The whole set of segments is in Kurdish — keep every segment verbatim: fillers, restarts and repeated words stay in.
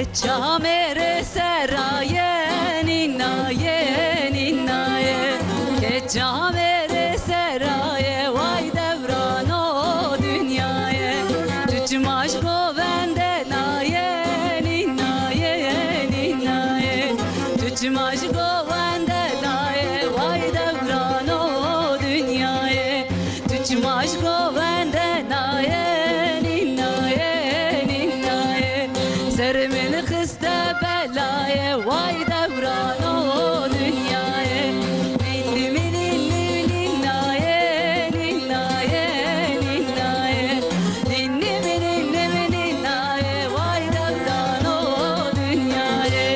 Çamêrê seraye nînaye nînaye. Ke çamêrê seraye way devrano dünyaye. Tu çima ji govende naye nînaye nînaye. Tu çima ji govende naye way devrano dünyaye. Tu çima ji govende naye nînaye nînaye. Ser min xiste belayê way devrano dünyaye. Nînî min nînî nînaye nînaye nînaye. Nînî min nînî min nînaye way devrano dünyaye.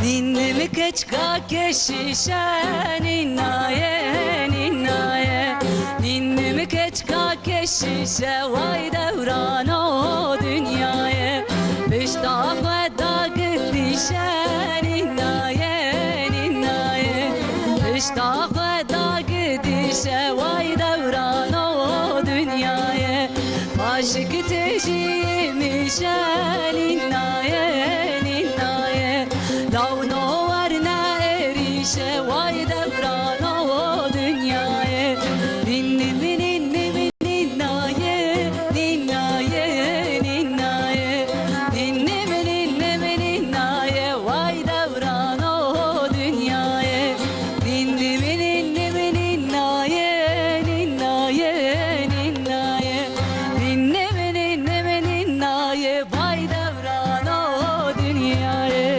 Nînim keçka keşîşe nînaye nînaye. Nînim keçka keşîşe way devrano dünyaye. Pişta xwe dagitîşe nînaye nînaye. Pişta xwe dagitîşe way devrano dünyaye. Aşik têjî mişe nînaye nînaye. Dawno werne êrîşe way devrano dünyaye. Nînî min nînî min nînaye nînaye nînaye. Nînî min nînî min nînaye way devrano dünyaye. Nînî min nînî min nînaye nînaye nînaye. Nînî min nînî min nînaye way devrano dünyaye.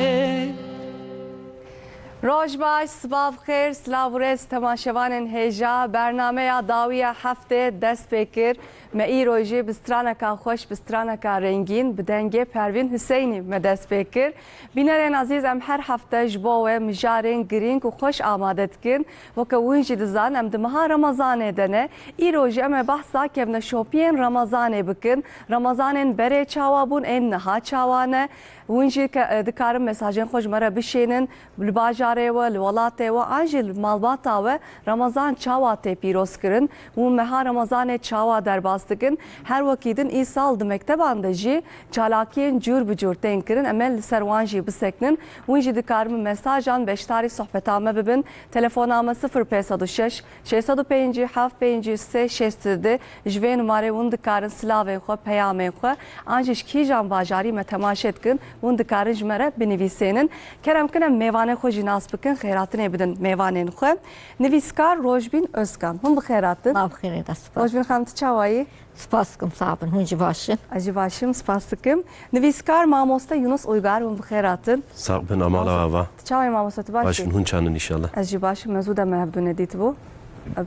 Roj baş, siba bi xêr, silav û rêz temaşevanên hêja. Bernameya dawiya heftê dest pê kir. Me îro jî bi straneka xweş, bi straneka rengîn, bi dengê Pervîn Huseynî me dest pê kir. Bînerên ezîz, em her hefte ji bo we mijarên girîng û xweş amade dikin. Weke hûn jî dizan, em di meha Remezanê de ne. Îro jî em ê behsa kevneşopiyên Remezanê bikin. Remezanên berê çawa bûn, ên niha çawa ne? Hûn jî ke, e, dikarin mesajên xwe ji me re bişînin. Li bajarê we, li welatê we an jî li malbata we Remezan çawa tê pîrozkirin? Hûn meha Remezanê çawa derbas dikin? Her wekî din îsal di mekteban de jî çalakiyên cûr bi cûr tên kirin. Em ê li ser wan jî bisekinin. Hûn jî dikarin bi mesajan beşdarî sohbeta me bibin. Telefona me sifir pênc sed û şeş, şeş sed û pêncî heft, pêncî sê şêst û du. Ji vê numarê hûn dikarin silavên xwe, peyamên xwe, an jî ji kîjan bajarî me temaşe dikin, hûn dikarin ji me re binivîsênin. Kerem kin em mêvanên xwe jî nas bikin, xêratinê bidin mêvanên xwe. Nivîskar Rojbîn Özkan, hûn bi xêr hatin. Ma bi xêrê de, spas. Rojbîn xanim, tu çawa yî? Spas dikim, sax bin. Hûn jî baş in? Ez jî baş im, spas dikim. Nivîskar mamoste Yunus Uygar, hûn bi xêr hatin. Sax bin, amala ava. Tu çawa yî mamoste, tu baş î? Baş in, hûn çanin înşallah. Ez jî baş im, me zû de me hevdû nedîtibû.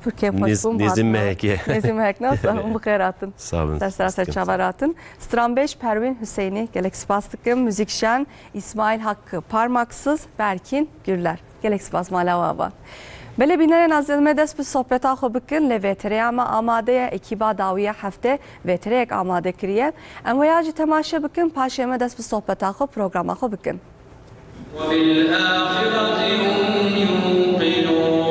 Pir kêfxweş bûm, nêzî mehekê. Nêzî mehek ne, hûn bi xêr hatin. Sax bin. Ser sera ser çava hatin. Stranbêj Perwîn Huseynî, gelek spas dikim. Muzîkjen Îsmaîl Hakkı Parmaksız, Berkin Gürler. Gelek spas mala we ava. Belê bînerên ezîz, em ê dest bi sohbeta xwe bikin, lê vêtereya me amade ye, ekîba dawiya heftê vêtereyek amade kiriye. Em wê ya jî temaşe bikin, paşê me dest bi sohbeta xwe, programa xwe bikin. وبالآخرة هم يوقنون.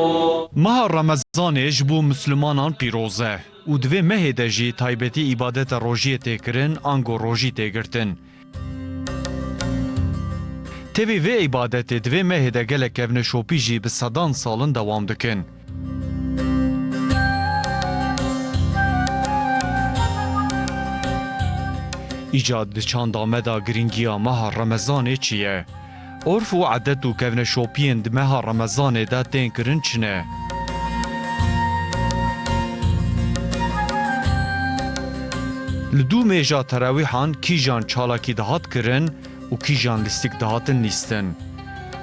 Meha Remezanê ji bo Mislimanan pîroz e û di vê mehê de jî taybetî îbadeta rojiyê tê kirin, ango rojî tê girtin. Tevî vê îbadetê di vê mehê de gelek kevneşopî jî bi sedan sal in dewam dikin. Îca di çanda me de girîngiya meha Remezanê çi ye? Orf û edet û kevneşopiyên di meha Remezanê de tên kirin çi ne? Li dû mêja terawîhan kîjan çalakî dihat kirin û kîjan lîstik dihatin lîstin?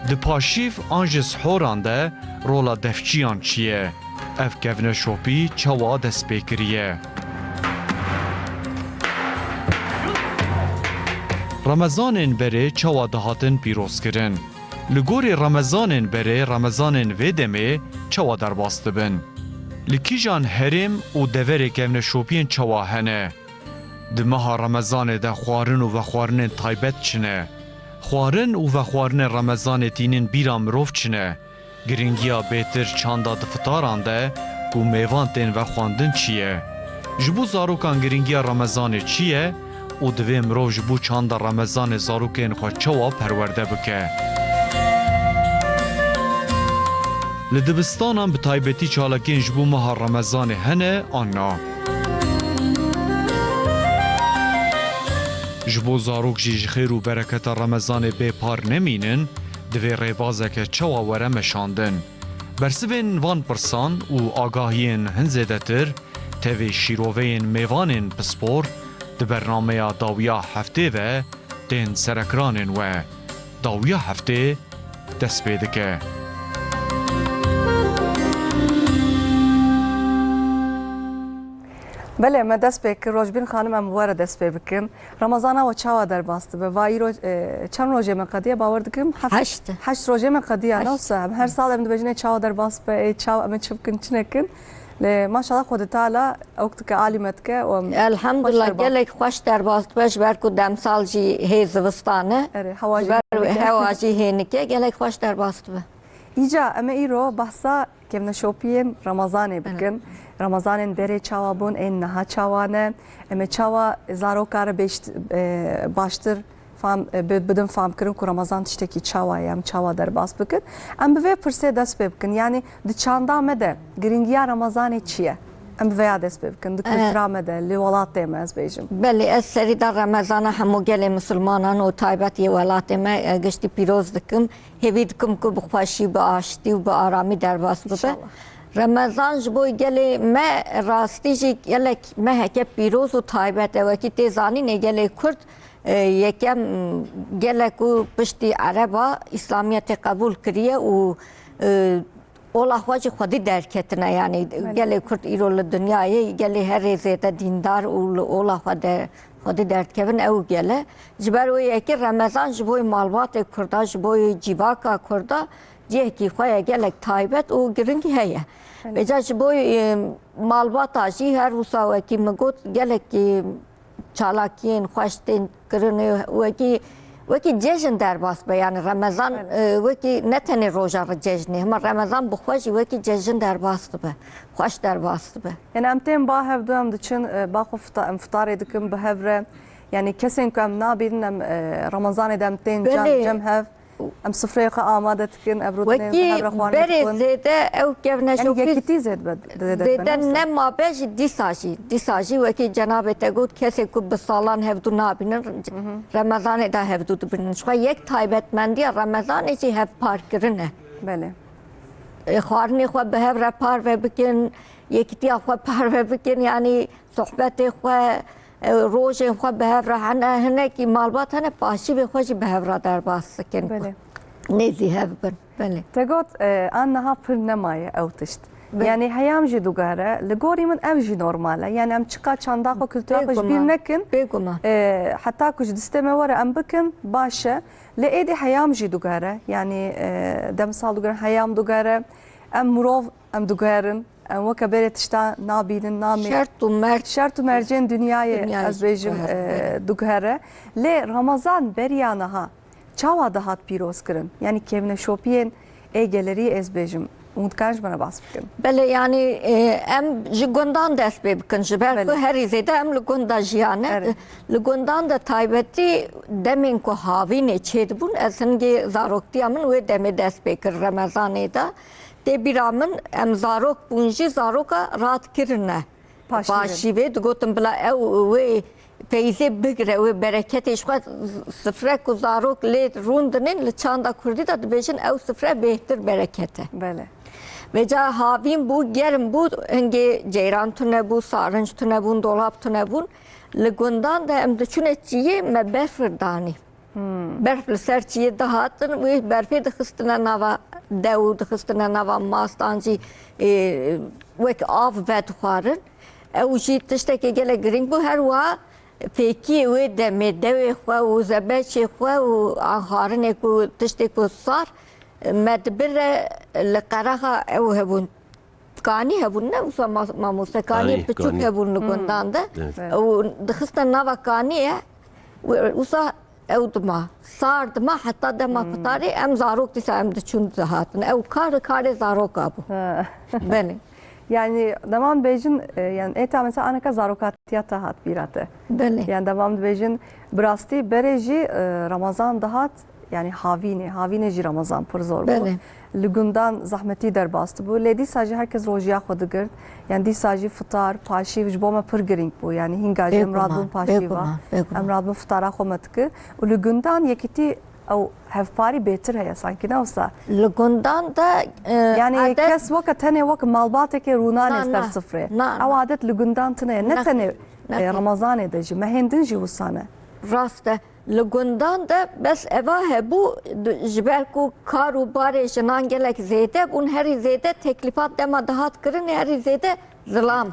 Di paşîv an ji sihoran de rola defçiyan çi ye? Ev kevneşopî çawa dest pê kiriye? Remezanên berê çawa dihatin pîrozkirin? Li gorî Remezanên berê, Remezanên vê demê çawa derbas dibin? Li kîjan herêm û deverê kevneşopiyên çawa hene? Di meha Remezanê de xwarin û vexwarinên taybet çi ne? Xwarin û vexwarinên Remezanê tînin bîra mirov çi ne? Giringiya bêtir çanda di fitaran de ku mêvan tên vexwandin çi ye? Ji bo zarokan giringiya Remezanê çi ye û divê mirov ji bo çanda Remezanê zarokên xwe çawa perwerde bike? Li dibistanan bi taybetî çalakiyên ji bo meha Remezanê hene an na? Ji bo zarok jî ji xêr û bereketa Remezanê bê par nemînin, divê rêbazeke çawa were meşandin? Bersivên van pirsan û agahiyên hin zêdetir tevî şîroveyên mêvanên pispor di bernameya dawiya heftê ve tên serekranên we. Dawiya heftê dest pê dike. Belê, me dest pê kir. Rojbîn xanim, em bi we re dest pê bikin. Remezana we çawa derbas dibe? Va îro, e, çend rojê me qediye? Bawer dikim heft, Heşt. Heşt rojê me qediye. Heşt. Newse, em her sal em dibêjin, ê çawa derbas be, ê çawa, em ê çi bikin, çi nekin. Lê maşallah Xwedê Teala ewk dike, alî me dike û em xweş Elhamdulillah, derbas gelek xweş derbas dibe, ji ber ku demsal jî hê zivistan e. Erê, hewa jî Ji ber hênik e. Hewa jî hênik e, gelek xweş derbas dibe. Îca em ê îro behsa kevneşopiyên Remezanê bikin. Remezanên berê çawa bûn, ên niha çawa ne? Em ê çawa zaroka re bêşt-, e, baştir fam, e, bi-, bidin famkirin ku Remezan tiştekî çawa ye, em çawa derbas bikin? Em bi vê pirsê dest pê bikin. Yanî di çanda me de giringiya Remezanê çi ye? Em bi vêya dest pê bikin. Di E, kultura me de, li welatê me ez bêjim. Belê, ez serî de Remezana hemû gelê misilmanan û taybet yê welatê me, e, giştî pîroz dikim. Hêvî dikim ku bi xweşî, bi aştî û bi aramî derbas bibe. İnşallah. Remezan ji bo gelê me rastî jî gelek meheke pîroz û taybet e. Wekî tê zanînê gelê Kurd, e, yekem gel e ku piştî Ereba Îslamiyetê qebûl kiriye û, e, ola xwe jî xwedî derketine. Yanî Belê. Gelê Kurd îro li dinyayê gelê herê zêde dîndar û li ola xwe de, xwedî derdikevin ew gel e. Ji ber wê yekê Remezan ji bo malbatê Kurda, ji bo cîvaka Kurda cihekî xwe ye gelek taybet û giring heye. Belê. Vêca ji bo, e, malbata jî her wisa wekî min got gelek, e, çalakiyên xweş tên kirin, e, wekî, wekî cejn derbas be. Yanî Remezan, Belê. e, wekî ne tenê roja re cejnê, hema Remezan bi xwe jî wekî cejn derbas dibe, xweş derbas dibe. Yanî em tên ba hev du em diçin, e, ba xwe fita-, em fitarê dikin bi hev re. Yanî kesên ku em nabînin em, e, Remezanê de em tên cem, Belê. cem hev. Em sifreyê xwe amade dikin, ev rûdinê Wekî bi hev re xwarin berê dixwin. Zêde ew kevneşopî Yanî yekîtî zêde be, zêde be, zêde newse? Nemabe jî dîsa jî. Dîsa jî wekî cenabê te got, kesê ku bi salan hevdû nabînin, Hı hı. Remezanê de hevdû dibînin. Ji xwe yek taybetmendiya Remezanê jî hevparkirin e. Belê. E, xwarinê xwe bi hev re parve bikin, yekîtiya xwe parve bikin, yanî sohbetê xwe, e, rojên xwe bi hev re hene, hinekî malbat hene, paşîvê xwe jî bi hev re derbas dikin. Belê. Nêzî hev bin. Belê. Te got, e, an niha pir nemaye ew tişt. Belê. Yanî heyam jî dugere, li gorî min ev jî normal e. Yanî em çiqa çanda xwe, kultura xwe ji bîr Bêguman. nekin. Bêguman. E, heta ku ji distê me were em bikin, baş e. Lê êdî heyam jî dugere. Yanî, e, demsal dugere, heyam dugere. Em mirov, em dugerin. Em weke berê tişta nabînin, namê. Şert û merc. Şert û mercên dinyayê, Dinyayê ez bêjim, jî e, diguhere. Lê Remezan beriya niha çawa dihat pîrozkirin? Yanî kevneşopiyên ê gelerî ez bêjim. Hûn dikarin ji me re bas bikin? Belê, yanî, e, em ji gundan dest pê bikin. Ji ber ku Belê. herî zêde em li gund de jiyane. Erê. Li gundan de taybetî demên ku havînê çêdibûn, ez hingê zaroktiya min wê demê dest pê kir Remezanê de. Tê bîra min, em zarok bûn jî, zaroka radkirine. Paşîvê. Paşîvê digotin bila ew wê feyzê bigire, wê bereketê ji xwe sifre ku zarok lê rûn dinin, li çanda kurdî de dibêjin ew sifre bêhtir bereket e. Belê. Vêca havîn bû, germ bû, hingê ceyran tune bû, sarinc tune bûn, dolap tune bûn. Li gundan de em diçûne çiyê me berf danî. Hmm. Berf li ser çiyê dihatin, wê berfê dixistine nava dew û dixistine nava mast, an jî, e, wek av vedixwarin. Ew jî tiştekê gelek girîng bû. Her wiha pêkiyê wê demê dewê xwe û zebeçê xwe û an xwarinê ku tiştê ku sar, e, me dibire li qerexa ew hebûn. kanî hebûn, ne wisa ma-, mamoste, kanî Kanî, piçûk kanî. hebûn li Hmm. gundan de. Evet. Evet. Û dixistin nava kaniyê, û-, wisa ew dima, sar dima, heta dema Hmm. fitarê em zarok dîsa em diçûn dihatin. Ew kar, karê zaroka bû. Ha. Belê. Yani, dema em dibêjin, e, yani, êta mesela aneka zarokatiya te hat bîra te. Belê. Yani, dema em dibêjin, bi rastî berê jî, e, Ramazan dihat, yani, havînê, havînê jî Ramazan pir zor bû. Belê. Li gundan zehmetî derbas dibû. Lê dîsa jî her kes rojiya xwe digirt. Yani, dîsa jî fitar, paşîv ji bo me pir girîng bû. Yani, hînga jî em Bêguman, radibûn paşîva, bêguman, bêguman. em radibûn fitara xwe me dikir. Û li gundan yekîtî ew hevparî bêtir heye sankî, ne wisa? Li gundan de, e, Yani adet kes weke tenê wek malbateke rûnanê Na, ser na, sifrê. na, Ew na. adet li gundan tune ye. Ne Nexê, tenê, e, nexê. Ramazanê de jî, mehên din jî wisa ne. Rast e. Li gundan de bes eva hebû, d-, ji ber ku kar û barê jinan gelek zêde bûn, herî zêde teklîfat dema dihat kirinê, herî zêde zilam,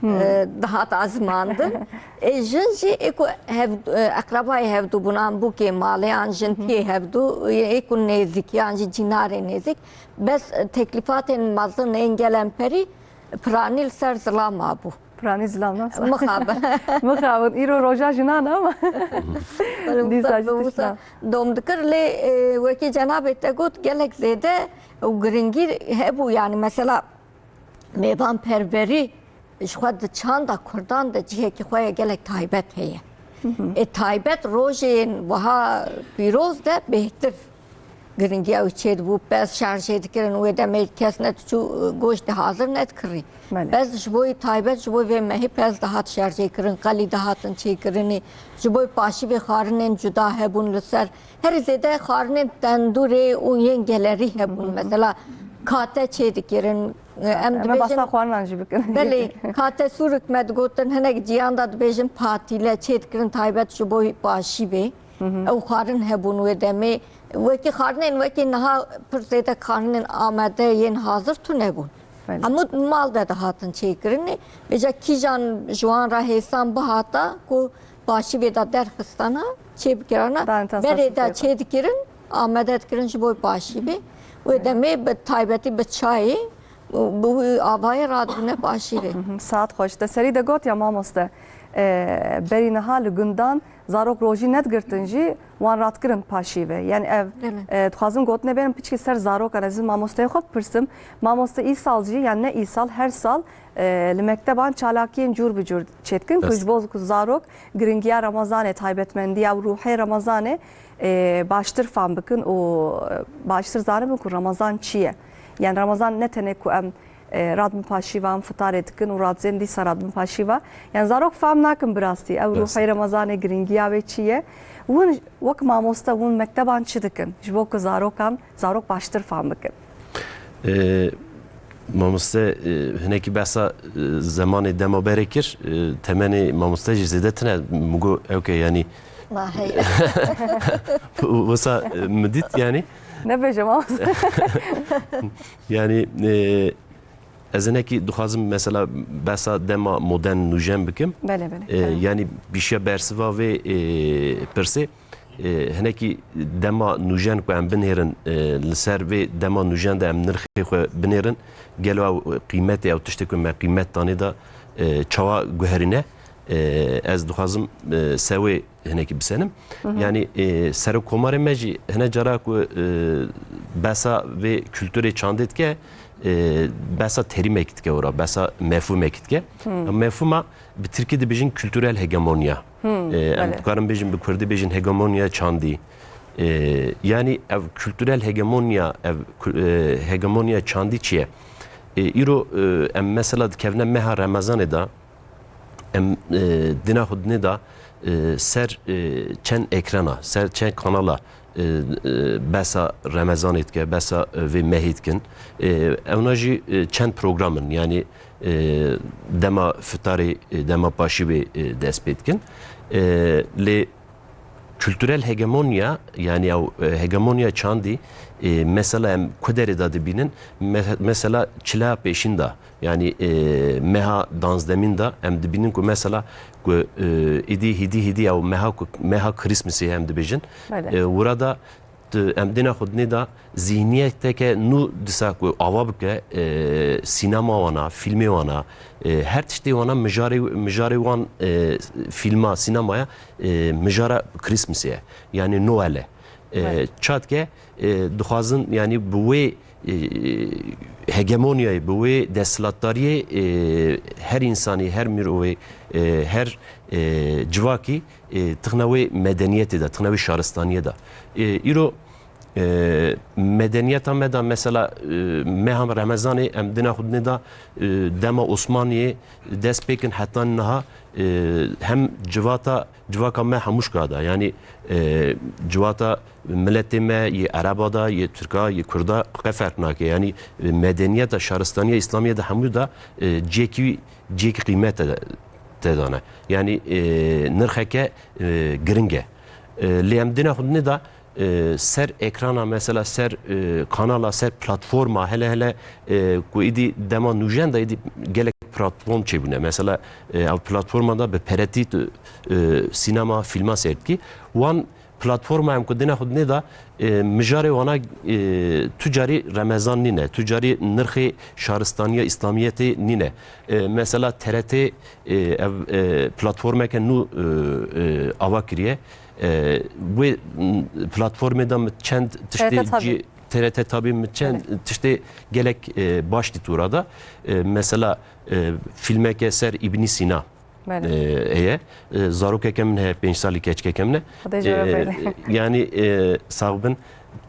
Hmm. e, dihat azimandin. Ê, jin jî ê ku hev-, e, eqrebayê hevdû bûn, an bûkê malê, an jin tiyê hevdû, ê ku nêzîk, yan jî cînarê nêzîk. Bes, e, teklîfatên mezin ên gelemperî piranî li ser zilam mabû. Piranî zilam ne wisa? Mixabin. Mixabin. Îro roja jinan e ama. Dîsa jî wisa tişta. dom dikir, lê, e, wekî cenabê te got, gelek zêde û giringî hebû, yani mesela mêvanperwerî ji xwe di çanda Kurdan de cihekî xwe ye gelek taybet heye. Hı hı. Ê taybet rojên wiha pîroz de bêhtir giringiya wî çêdibû. Pez şerjê dikirin, wê demê kes nediçû, goşt dihazir nedikirî. Belê. Pez ji bo wî taybet, ji bo vê mehî pez dihat şerjê kirin, qelî dihatin çêkirinê. Ji bo wî paşîvê xwarinên cuda hebûn li ser. Herî zêde xwarinên tendûrê û yên gelerî hebûn. Hı hı. Mesela kate çêdikirin. Em Em ê dibêjin, behsa xwarinan jî bikin. Belê, kate sûrik me digotin, hinek ciyan de dibêjin patîle çêdikirin, taybet ji bo paşîvê. Hı hı. Ew xwarin hebûn wê demê. Wekî xwarinên wekî niha pir zêde xwarinên amade yên hazir tune bûn. Belê. Hemû mal de dihatin çêkirinê. Vêca kîjan ji wan re hêsan bihata ku paşîvê de derxistana, çêbikirana, Dane te berê de sasî çêdikirin, amade dikirin ji bo paşîvê. Wê demê bi taybetî bi çayê, bi wî avayê radibûne paşîvê. Hı hı, saet xweş. Te serî de got ya mamoste, e, berî niha li gundan zarok rojî nedigirtin jî wan radikirin paşîvê. Yani ev, Belê. e, dixwazim gotinê bêrim piçkî ser zarokan. Ez mamosteyê xwe bipirsim. Mamoste îsal jî, yani ne îsal, her sal, e, li mekteban çalakiyên cûr bi cûr çêdikin ku Rast. ji bo ku zarok giringiya Remezanê, taybetmendiya û ruhê Remezanê, e, baştir fam bikin û, e, baştir zanibin ku Remezan çi ye. Yani Remezan ne tenê ku em, e, radibin paşîva, em fitarê dikin û radizên dîsa radibin paşîva. Yani zarok fam nakin bi rastî. Ew Rast. ruhê Remezanê, giringiya wê çi ye? Hûn wek mamoste, hûn mekteban çi dikin? Ji bo ku zarokan, zarok baştir fam bikin. E, Mamoste, e, hinekî behsa, e, zemanê dema berê kir, e, temenê mamoste jî zêde tune, min got, ewke, yanî, Wahey. wisa, e, min dît, yanî. Nebêje mamoste. Yanî, e, ez hinekî dixwazim, mesela, behsa dema modern nûjen bikim. Belê, belê. E, Tamam. Yanî, pîşiya bersiva vê, e, pirsê, E, hinekî dema nûjen ku em binêrin, e, li ser vê dema nûjen de em nirxê xwe binêrin, gelo ew qîmetê, ew tiştê ku me qîmet danê de, e, çawa guherîne? E, ez dixwazim, e, ser wê hinekî bisenim. Hı hı. Yanî, e, serokkomarê me jî hine cara ku, e, behsa vê kulturê çandê dike, e, behsa terîmekî dike ora, behsa mefhûmekî dike. Hı. Mefhûma bi tirkî dibêjin kültürel hegemonya. Hmm, E, em belê. dikarin bêjin, bi kurdî bêjin hegemonya çandî. E, yanî ev kültürel hegemonya, ev ku-, e, hegemonya çandî çi ye? E, îro, e, em mesela dikevine meha Remezanê de, em, e, dina xwe dinê de, e, ser, e, çend ekrana, ser çend kanala, e, e, behsa Remezanê dike, behsa, e, vê mehê dikin. E, ewna jî, e, çend program in, yanî, e, dema fitarê, e, dema paşîvê, e, dest pê dikin. E, lê kulturel hegemonya, yanî ew, e, hegemonya çandî, e, mesela em ku derê de dibînin, me-, mesela çila pêşîn de, yanî, e, meha danzdemîn de em dibînin ku mesela ku, e, êdî hîdî hîdî ew meha ku, meha Krîsmesê em dibêjin. Belê. E, wira da Tu em dêna xwe dinê de zihniyeteke nû disa ku ava bike, e, sînema wana, fîlmê wana, e, her tiştê wana mijarê, mijarê wan, e, fîlma, sînemaya, e, mijara Christmasê ye. Yanî Noel e. E, Evet. Çatke, e, dixwazin, yanî bi wê, e, hegemonyayê, bi wê desthilatdariyê, e, her însanî, her mirovê, e, her, e, civakî, e, tixne wê medeniyetê de, tixne wê şaristaniyê de. E, îro, e, medeniyeta me de mesela, e, meha Remezanê em dina xwe dinê de, e, dema Osmaniyê dest pê kin heta niha, e, hem civata, civaka me hemû şika de, yanî, e, civata miletê me yê Ereba de, yê Tirka, yê Kurda qe ferq nake. Yanî, e, medeniyeta şaristaniya Îslamiyê de hemû de, e, ciyekî, ciyekî qîmet te, te dane. Yanî, e, nirxeke, e, giring e. E, lê em dina xwe dinê de, e, ser ekrana, mesela ser, e, kanala, ser platforma, hele hele, e, ku îdî dema nûjen de îdî gelek platform çêbûne. Mesela, e, ev platforma da bi peretî tu, e, sînema, fîlma seyr dikî. Wan platforma em ku dina xwe dinê de, e, mijarê wana, e, tu carî Remezan nîne, tu carî nirxê şaristaniya Îslamiyetê nîne. E, mesela T R T, e, ev, e, platformeke nû, e, e, ava kiriye. E, wê, m, platformê de min çend tiştê T R T tabi. Cî-, T R T tabi min çend Evet. tiştê gelek, e, baş dît ora da. E, mesela, e, fîlmeke ser Îbnî Sîna, Belê. e, heye. E, zarokeke min heye, pênc salî keçikeke min e. Xwedê ji we E, bêle. Yanî, e, sax bin.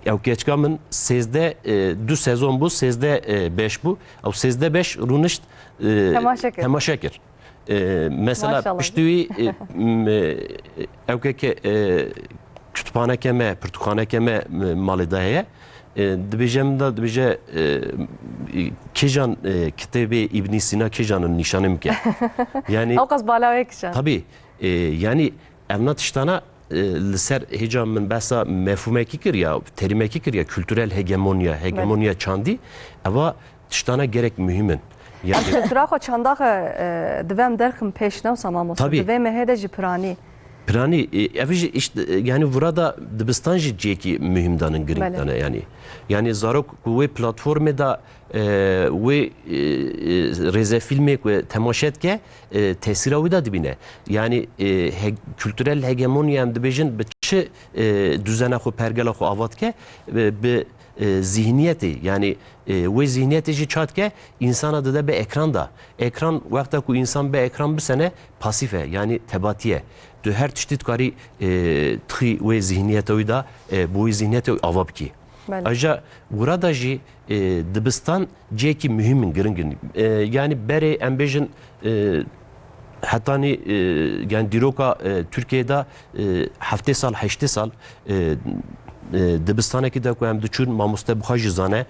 Ew keçika min sêzdeh, e, du sezon bû, sêzdeh, e, beş bû. Ew sêzdeh beş rûnişt, e, Temaşe kir. temaşe kir. E, mesela Maşallah. piştî wî, e, m, e, ew keke, e, kütüphaneke me, pirtûkxaneke me, m, malê de heye. E, dibêje min de, dibêje, e, kêjan, e, kitêbê Îbnî Sîna kêjan in nîşanê min ke. Yanî Ew qas bala wê kişe. Tabii, e, yanî evna tiştana, e, li ser hêca min behsa mefhûmekî kir ya, terîmekî kir ya, kültürel hegemonya, hegemonya çandî, eva tiştana gerek muhîm in. Yanî Kultura xwe çanda xwe, e, divê em derxin pêş, ne wisa mamoste? Tabii. Divê me hê de jî piranî. Piranî, e, ev jî işte, e, yanî vura da dibistan jî cihekî muhîm danin, girîng Belê. dane yanî. Yanî zarok ku wê platformê da, e, wê, e, e, rêzefîlmê ku temaşe dike, e, tesîra wî da dibîne. Yanî, e, he-, kültürel hegemonya em dibêjin bi çi, e, duzena xwe, pergela xwe ava dike, bi, bi, e, zihniyetê, yanî, e, wê zihniyetê jî ça dike, însana dide bi ekran da. Ekran, wexta ku însan bi ekran bisene, pasîf e, yanî tebatî ye. Tu her tiştî dikarî, e, tixî wê zihniyeta wî da, e, bi wê zihniyetê ava bikî. Belê. Ayrıca wira da jî, e, dibistan cihekî muhîm in, giring in. E, yanî berê em bêjin, e, hetanî, e, yanî dîroka, e, Tirkiyeyê de, e, heftê sal, heştê sal, e, e, dibistanekî de ku em diçûn, mamoste bi xwe jî zane,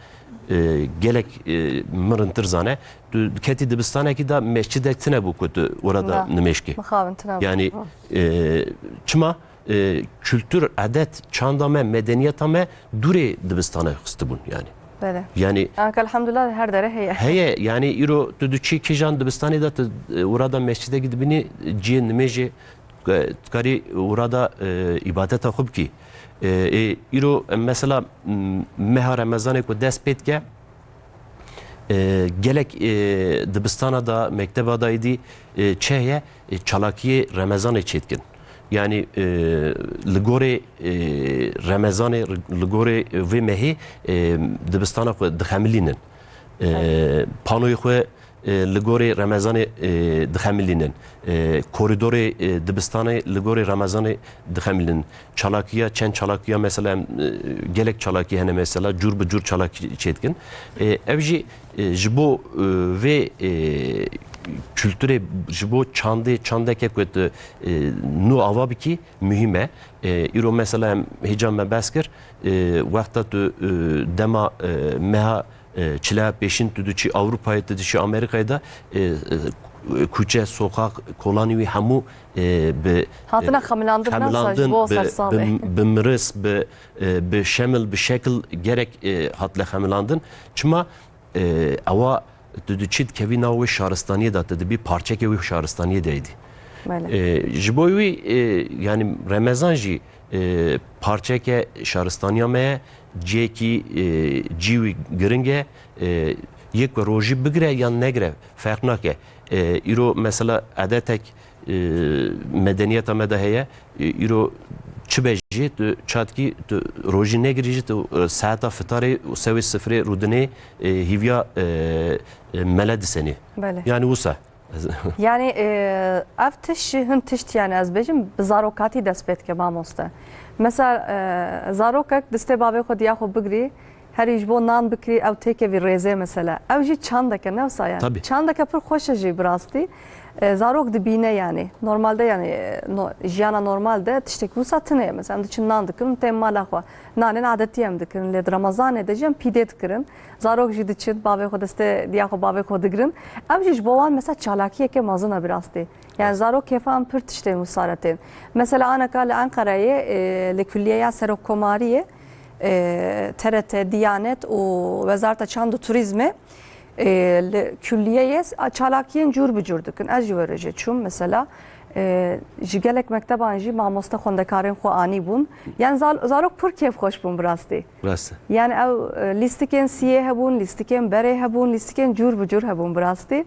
e, gelek, e, mirintir zane. Tu diketî dibistanekî de mescidek tine bû ku tu orada Na. nimêj kî. Mixabin tine bû. Yanî, Hı. e, çima, e, kültür, edet, çanda me, medeniyeta me dûrê dibistana xistibûn yanî. Belê. Yanî Anka elhamdülillah her dere heye. Heye, yanî îro tu diçî kîjan dibistanê de tu, e, orada mescidekî dibînî, ciyê nimêjê, e, dikarî orada, e, îbadeta xwe bikî. E, e, îro, e, mesela, m, meha Remezanê ku dest pê dike, e, gelek, e, dibistana da, mekteba da êdî, e, çi heye, e, çalakiyê Remezanê çêdikin. Yanî, e, li gorê, e, Remezanê, li gorê vê mehê, e, dibistana xwe dixemilînin. E, Evet. panoyê xwe, e, li gorê Remezanê, e, dixemilînin. E, korîdorê, e, dibistanê li gorê Remezanê dixemilînin. Çalakiya, çend çalakiya mesela, em, e, gelek çalakî hene mesela, cûr bi cûr çalakî çêdikin. E, ev jî, e, ji bo, e, vê, e, kulturê, ji bo çandê, çandeke ku tu, e, nû ava bikî, muhîm e. E, îro mesela em hêca me behs kir, e, wexta tu, e, dema, e, meha, e, çila pêşîn tu diçî Ewropayê, tu diçî Amerîkayê de, e, e, kuçe, soqaq, kolanî wî hemû, e, bi, Hatine e, xemilandin, ne wisa ji xemilandin, bo bi, sersalê. bi, bi miris, bi, e, bi şemil, bi şekil gerek, e, hatile xemilandin. Çima, e, ewa tu diçî dikevî nav wê şaristaniyê de, tu dibî parçekê wê şaristaniyê de êdî. Belê. E, ji bo wî, e, yanî Remezan jî, e, parçeke şaristaniya me ye, cihekî, e, cî wî giring e. E, yek ku rojî bigire yan negire, ferq nake. E, îro mesela edetek, e, medeniyeta me de heye. E, îro çi be jî, tu çatkî, tu rojî negirî jî, tu, e, saeta fitarê û sewê sifrê rûdinê, e, hîviya, e, e, mele disenî. Belê. Yani wisa. Yanî, e, ev tişt jî hin tişt, yanî ez bêjim, bi zarokatî dest pê dike mamoste. Mesela, e, zarokek distê bavê xwe diya xwe bigirî, herî ji bo nan bikirî, ew têkevî rêzê mesela. Ew jî çandeke, ne wisa yani. Tabii. Çandeke pir xweş e jî bi rastî. E, zarok dibîne yani. Normalde yani, e, no-, jiyana normal de tiştek wisa tune ye. Mesela em diçin nan dikin, tên mala xwe. Nanên adetî em dikirin. Lê di Remezanê de jî em pîdê dikirin. Zarok jî diçin, bavê xwe destê diya xwe bavê xwe digirin. Ev jî ji bo wan mesela çalakiyeke mezin e bi rastî. Yani zarok kêfa em pir tiştên wisa re tên. Mesela aneka li Enqereyê, e, li Kulliyeya Serokkomariyê, e, T R T, Diyanet û Wezareta Çand û Turizmê, e, li kulliyeyê s-, çalakiyên cûr bi cûr dikin. Ez jî were jê çûm mesela. E, ji gelek mekteban jî mamoste xwendekarên xwe anî bûn. Yani zal-, zarok pir kêfxweş bûn bi rastî. Rast e. Yani ew, e, lîstikên siyê hebûn, lîstikên berê hebûn, lîstikên cûr bi cûr hebûn bi rastî.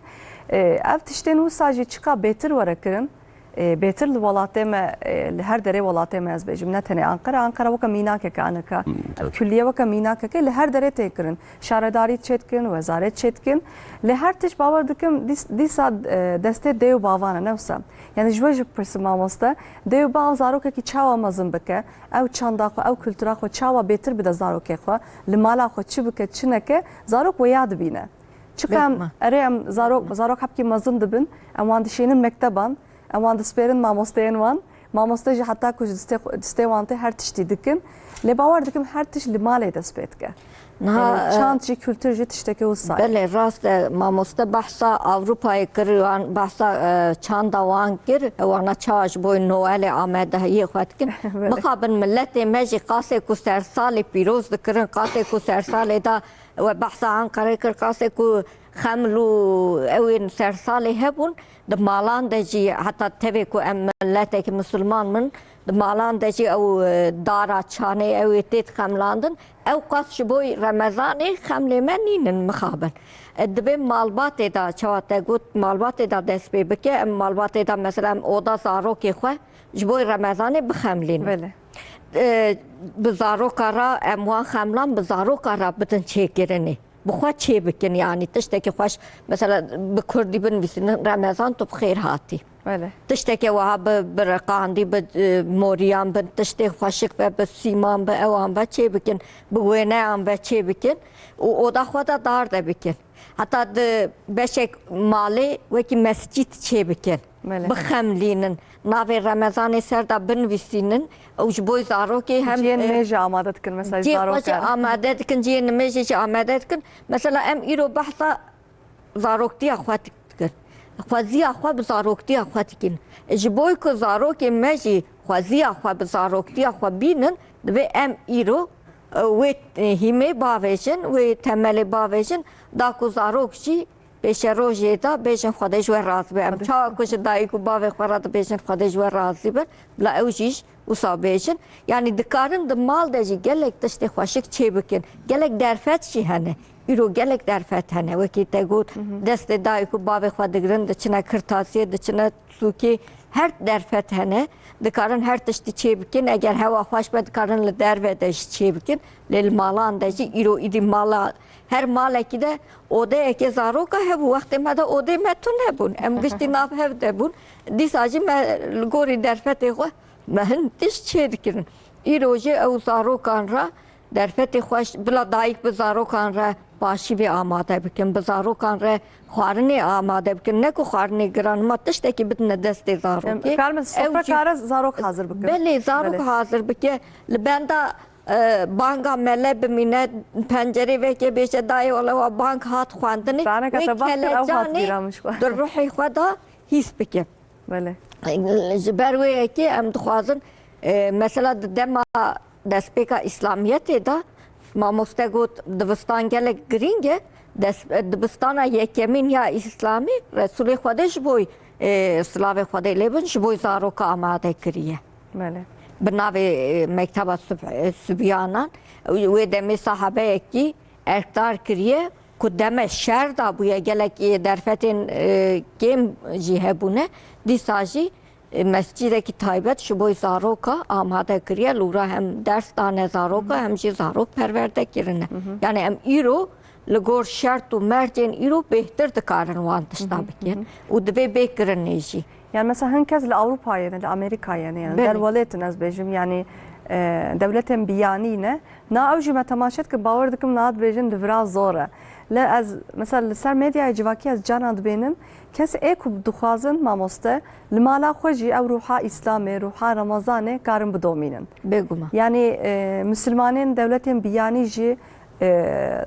E, ev tiştên wisa jî çiqa bêtir were kirin, e, bêtir li welatê me, e, li her derê welatê me ez bêjim, ne tenê Anqara. Anqara weke mînakeke aneka. Hmm, tabii. Ev kulliye weke mînakeke li her derê tê kirin. Şaredarî çê dikin, wezaret çê dikin. Lê her tişt bawer dikim dîs-, dîsa, e, destê dê û bavan e, ne wisa. Yani ji we jî bipirsim mamoste, dê û bav zarokekî çawa mezin bike, ew çanda xwe, ew kultura xwe çawa bêtir bide zarokê xwe, li mala xwe çi bike, çi neke, zarok weya dibîne. Çiqa em, erê em zarok, zarok hebkî mezin dibin, em wan dişînin mekteban, em wan dispêrin mamosteyên wan. Mamoste jî heta ku ji distê xwe, distê wan tê her tiştî dikin. Lê bawer dikim her tişt li malê dest pê dike. Niha, Yani e, çand jî, kultur jî tiştekî wisa ye. Belê, rast e, mamoste behsa Ewropayê kir, wan behsa, e, çanda wan kir, wana çawa ji bo Noelê amadehiyê xwe dikin. Belê. Mixabin miletê me jî qasê ku sersalê pîroz dikirin, qasê ku sersalê de we behsa Anqerê kir, qasê ku xeml û ew ên sersalê hebûn, di malan de jî, heta tevê ku em miletekî misilman min, di malan de jî ew, e, dara çanê ew ê tê dixemlandin. Ew qas ji bo Remezanê xemlê me nînin mixabin. E, divê malbatê de, çawa te got, malbatê de dest pê bike. Em malbatê de mesela em oda zarokê xwe ji bo Remezanê bixemlînin. Belê. E, bi zaroka re em wan xemlan bi zaroka re bidin çêkirinê. Bi xwe çê bikin, yanî tiştekî xweş, mesela bi kurdî binivîsînin, Remezan tu bi xêr hatî. Belê. Tiştekê wiha bi, bi reqandî, bi, e, moriyan, bi tiştê xweşik ve, bi sîman, bi ewan ve çê bikin, bi wêneyan ve çê bikin û oda xwe de dar de bikin. Heta di beşek malê wekî mescît çê bikin. Belê. Bixemlînin. Navê Remezanê ser de binivîsînin û ji bo zarokê hem, Cihên e, nû jî amade dikin, mesela cihê xwe jî zarokan. Amade dikin, cihê nimêjê jî amade dikin. Mesela em îro behsa zaroktiya xwe dikin. Xweziya xwe bi zaroktiya xwe dikin. Ji bo ku zarokê me jî xweziya xwe bi zaroktiya xwe bînin, divê em îro, e, wê, e, hîmê bavêjin, wê temelê bavêjin, da ku zarok jî pêşerojê de bêjin Xwedê ji we razî be. Em çawa ku ji dayik û bavê xwe re dibêjin Xwedê ji we razî be, bila ew jî wisa bêjin. Yanî dikarin di mal de jî gelek tiştê xweşik çê bikin. Gelek derfet jî hene. Îro gelek derfet hene. Wekî te got, destê dayik û bavê xwe digirin, diçine kirtasiyê, diçine sûkê. Her derfet hene. Dikarin her tiştî çê bikin. Eger hewa xweş be, dikarin li derve de jî çê bikin. Lê li malan de jî îro îdî mala Her malekî de odeyeke zaroka hebû. Wextê me de odê me tune bûn. Em giştî nav hev de bûn. Dîsa jî me li gorî derfetê xwe me hin tişt çê dikirin. Îro jî ew zarokan re derfetê xweş, bila dayik bi zarokan re paşîvê amade bikin, bi zarokan re xwarinê amade bikin. Ne ku xwarinê giran, ma tiştekî bidine destê zarokê. Em, kar min sofre kare zarok hazir bikin. Belê, zarok hazir bike. Li benda e, banga mele bimîne, pencerê vekê bêje, dayê wele wa bang hat xwendinê. Wê kelecanê di ruhê xwe de hîs bike. Belê. Ji ber wê yekê em dixwazin, e, mesela di dema destpêka Îslamiyetê de mamoste got, divistan gelek girîng e, Dest, dibistana yekemîn ya Îslamî, Resûlê Xwedê ji bo, e, silavê Xwedê lê bin, ji bo zaroka amade kiriye. Belê. Bi navê, e, Mekteba Sub-, e, Subyanan, wê demê sahabeyekî erkdar kiriye ku deme şer da bûye, gelek, e, derfetên, e, kêm jî hebûne. Dîsa jî e, mescîdekî taybet ji bo zaroka amade kiriye. Li wira hem ders dane zaroka, hem jî zarok perwerde kirine. Hı hı. Yani em îro li gor şert û mercên îro bêhtir dikarin wan tişta Hı hı, bikin. Hı hı. Û divê bê kirinê jî. Yani mesela hin kes li Ewropayê ne, li Amerîkayê ne, yani Belê. Derwelêtin ez bêjim, yani, e, dewletên biyanî ne. Na ew jî me temaşe dike, bawer dikim niha dibêjin di vira zor e. Lê ez, mesela li ser medyaya civakî ez carna dibênim, kes ê ku dixwazin mamoste, li mala xwe jî ew ruha Îslamê, ruha Remezanê karin bidomînin. Bêguman. Yanî, e, misilmanên dewletên biyanî jî, e,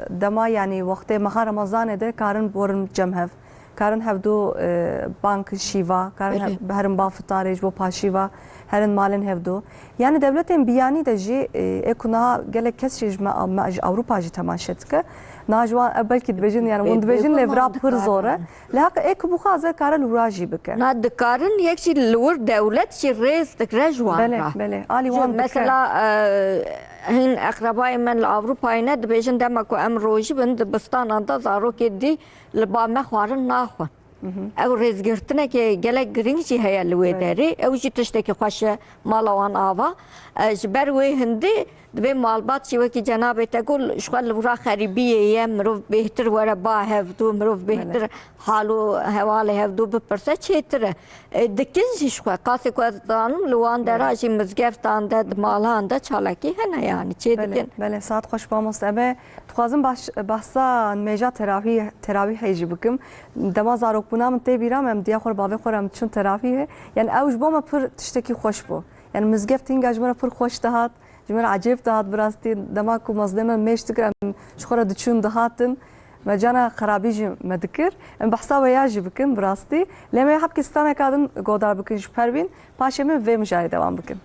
dema, yanî wextê meha Remezanê de karin borin cem hev. Karin hevdu, e, bank şîva, karin Belê. He-, herin ba fitarê ji bo paşîva, herin malên hevdu. Yani dewletên biyanî de jî, e, ê ku niha gelek kes jî ji me, me ji Ewropa jî temaşe dike. Niha ji wan ev belkî dibêjin, yani hûn Ê, dibêjin lê bêguman vira pir zor e. dikarin. Lê heq ê ku bixwaze kare li wira jî bike. Na dikarin yek jî li wir dewlet jî rêz dikire ji wan Belê, re. belê. Alî Ji wan dike. Mesela, e, hin eqrebayê me li Ewropayê ne dibêjin dema ku em rojî bin dibistanan de zarokê dî li ba me xwarin naxwin. Hı hı. Ew rêzgirtineke gelek girîng jî heye li wê Belê. derê. Ew jî tiştekî xweş e, mala wan ava. E, ji ber wê hindê divê malbat jî wekî cenabê te got, ji xwe li vira xerîbiyê ye, mirov bêhtir were ba hevdû, mirov Belê. bêhtir hal û hewalê hevdû bipirse çêtir e. E, dikin jî ji xwe. Qasê ku ez dizanim li wan dera Belê. jî mizgeftan de, di malan de çalakî hene yani. Çê Belê, dikin. belê. Saet xweş mamoste. Em ê Dixwazim baş, behsa nimêja terawî-, terawîhê jî bikim. Dema zarokbûna min tê bîra min, em diya xwe re, bavê xwe re em diçûn terawîhê. Yani ew ji bo me pir tiştekî xweş bû. Yani mizgeft hînga ji min re pir xweş dihat, ji min re ecêb dihat bi rastî. Dema ku mezlê me mêş dikir, em ji xwe re diçûn dihatin. Me cana xerabî jî me dikir. Em behsa wê ya jî bikin bi rastî. Lê em ê hebkê straneka din godar bikin ji Pervîn. Paşê min vê mijarê dewam bikin.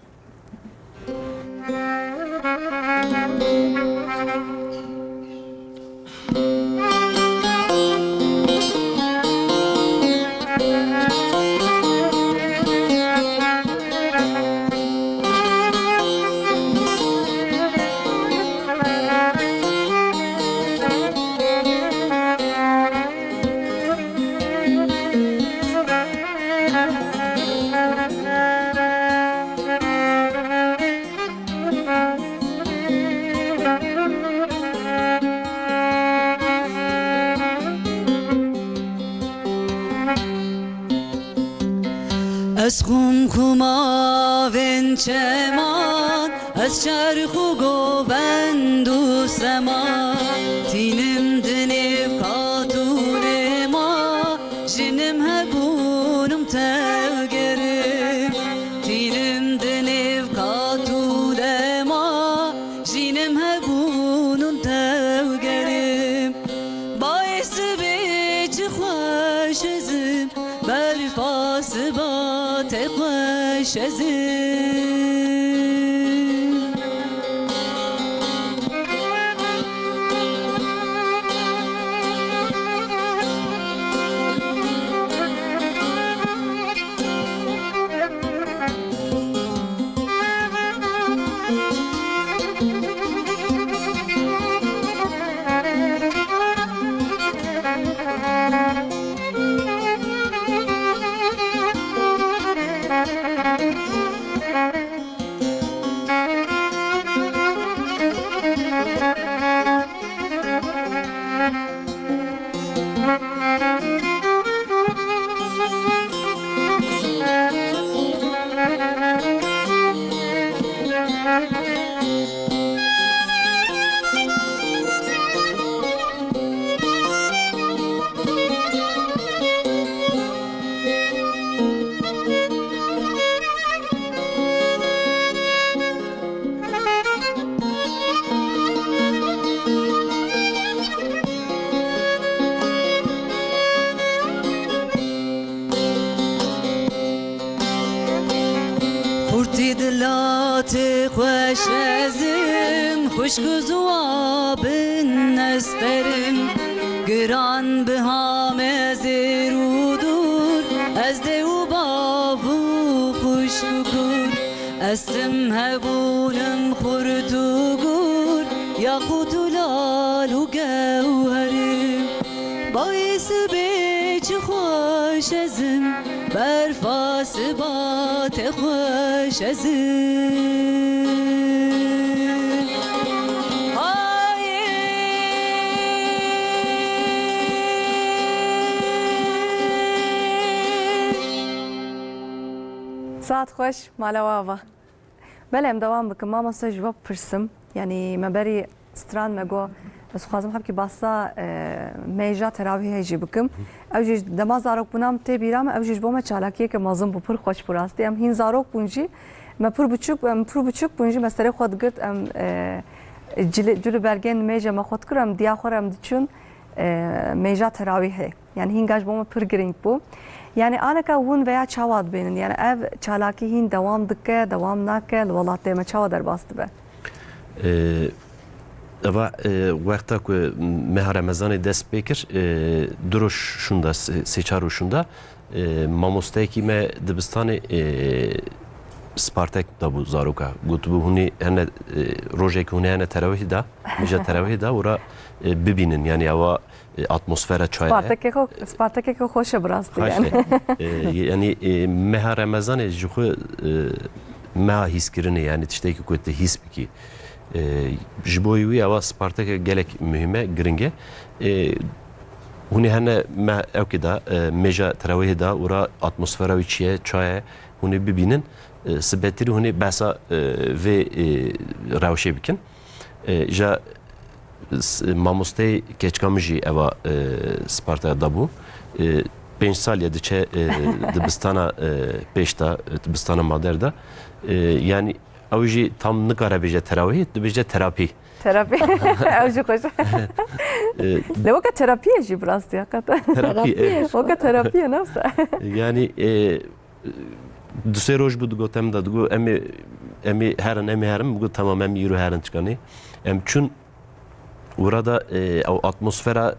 Ez xwim xwimavên çeman, ez çerx û govend û seman, tînim di nêv qat û lêma, jinim hebûnim tevgerim, tînim di nêv qat û lêma, jinim hebûnim tevgerim. Bayê sibê çi xweş ezim, berfa siba te xweş ezim. Xurtî dila te xweş ezim, xwişk û ziwa bin esterim. Giran biha me zêr û dûr, ez dê û bav û xwişk û kur, ez tim hebûnim xurt û gûr, yaqût û lal û gewherim. Bayê sibê çi xweş ez im, berfa siba te xweş ez im. Hayê. Saet xweş, mala we ava. Belê, em dewam bikin. Mamoste, ji we bipirsim. Yanî me berî stran me got, ez dixwazim hebkî basa, e, mêja terawîhê jî bikim. Ew jî dema zarokbûna min tê bîra min, ew jî ji bo me çalakiyeke mezin bû, pir xweş bû rastî. Em hîn zarok bûn jî, me pir biçûk, em pir biçûk bûn jî, me serê xwe digirt, em, e, cilê, cil û bergên mêja me xwe dikir, em diya xwe re em diçûn, e, mêja terawîhê. Yani hînga ji bo me pir girîng bû. Yani aneka hûn veya çawa dibînin? Yani ev çalakî hîn dewam dike, dewam nake, li welatê me çawa derbas dibe? Ee, eva, e, wexta ku meha Remezanê dest pê kir, e, du roj şûnda, sê, sê çar roj şûnda, e, mamosteyekî me dibistanê, e, Spartek dabû zaroka. Gotibû, hûnê hene, e, rojekî hûnê hene terawihê da, mêja terawihê da, û ra, e, bibînin. Yani ewa e, atmosfera çaye. Spartekeke xwe, spartekeke xweş e bi rastî. Xweş yani. E, e, yani, e, meha Remezanê ji xwe, e, meha hîskirinê, yani tiştekî ku tu hîs bikî. E, ji bo wî ewa sparteke gelek muhîm e, giring e. E, hûnê hene me ewkê da, e, mêja terawihê da û ra atmosfera wî çi ye, çaye, hûnê bibînin. E, sibetirî hûnê behsa, e, vê, e, rewşê bikin. E, ja s-, mamosteyê keçika min jî eva, e, Spartaya dabû. E, pênc sal ye diçe, e, dibistana, e, pêş de, e, dibistana mader de. E, yani ew jî tam nikare bêje terawihê, dibêje terapî. Terapî. Ew jî xweş. E, Lê weke terapî ye jî bi rastî, hakikaten. Terapî, e. Weke terapî ye, ne wisa? Yani, e, du sê roj bû digot em de, digot, "Em ê, em ê herin, em ê herin." Min got, "Tamam, em îro herin çikanê." Em çûn, ora da, e, ew atmosfera, e,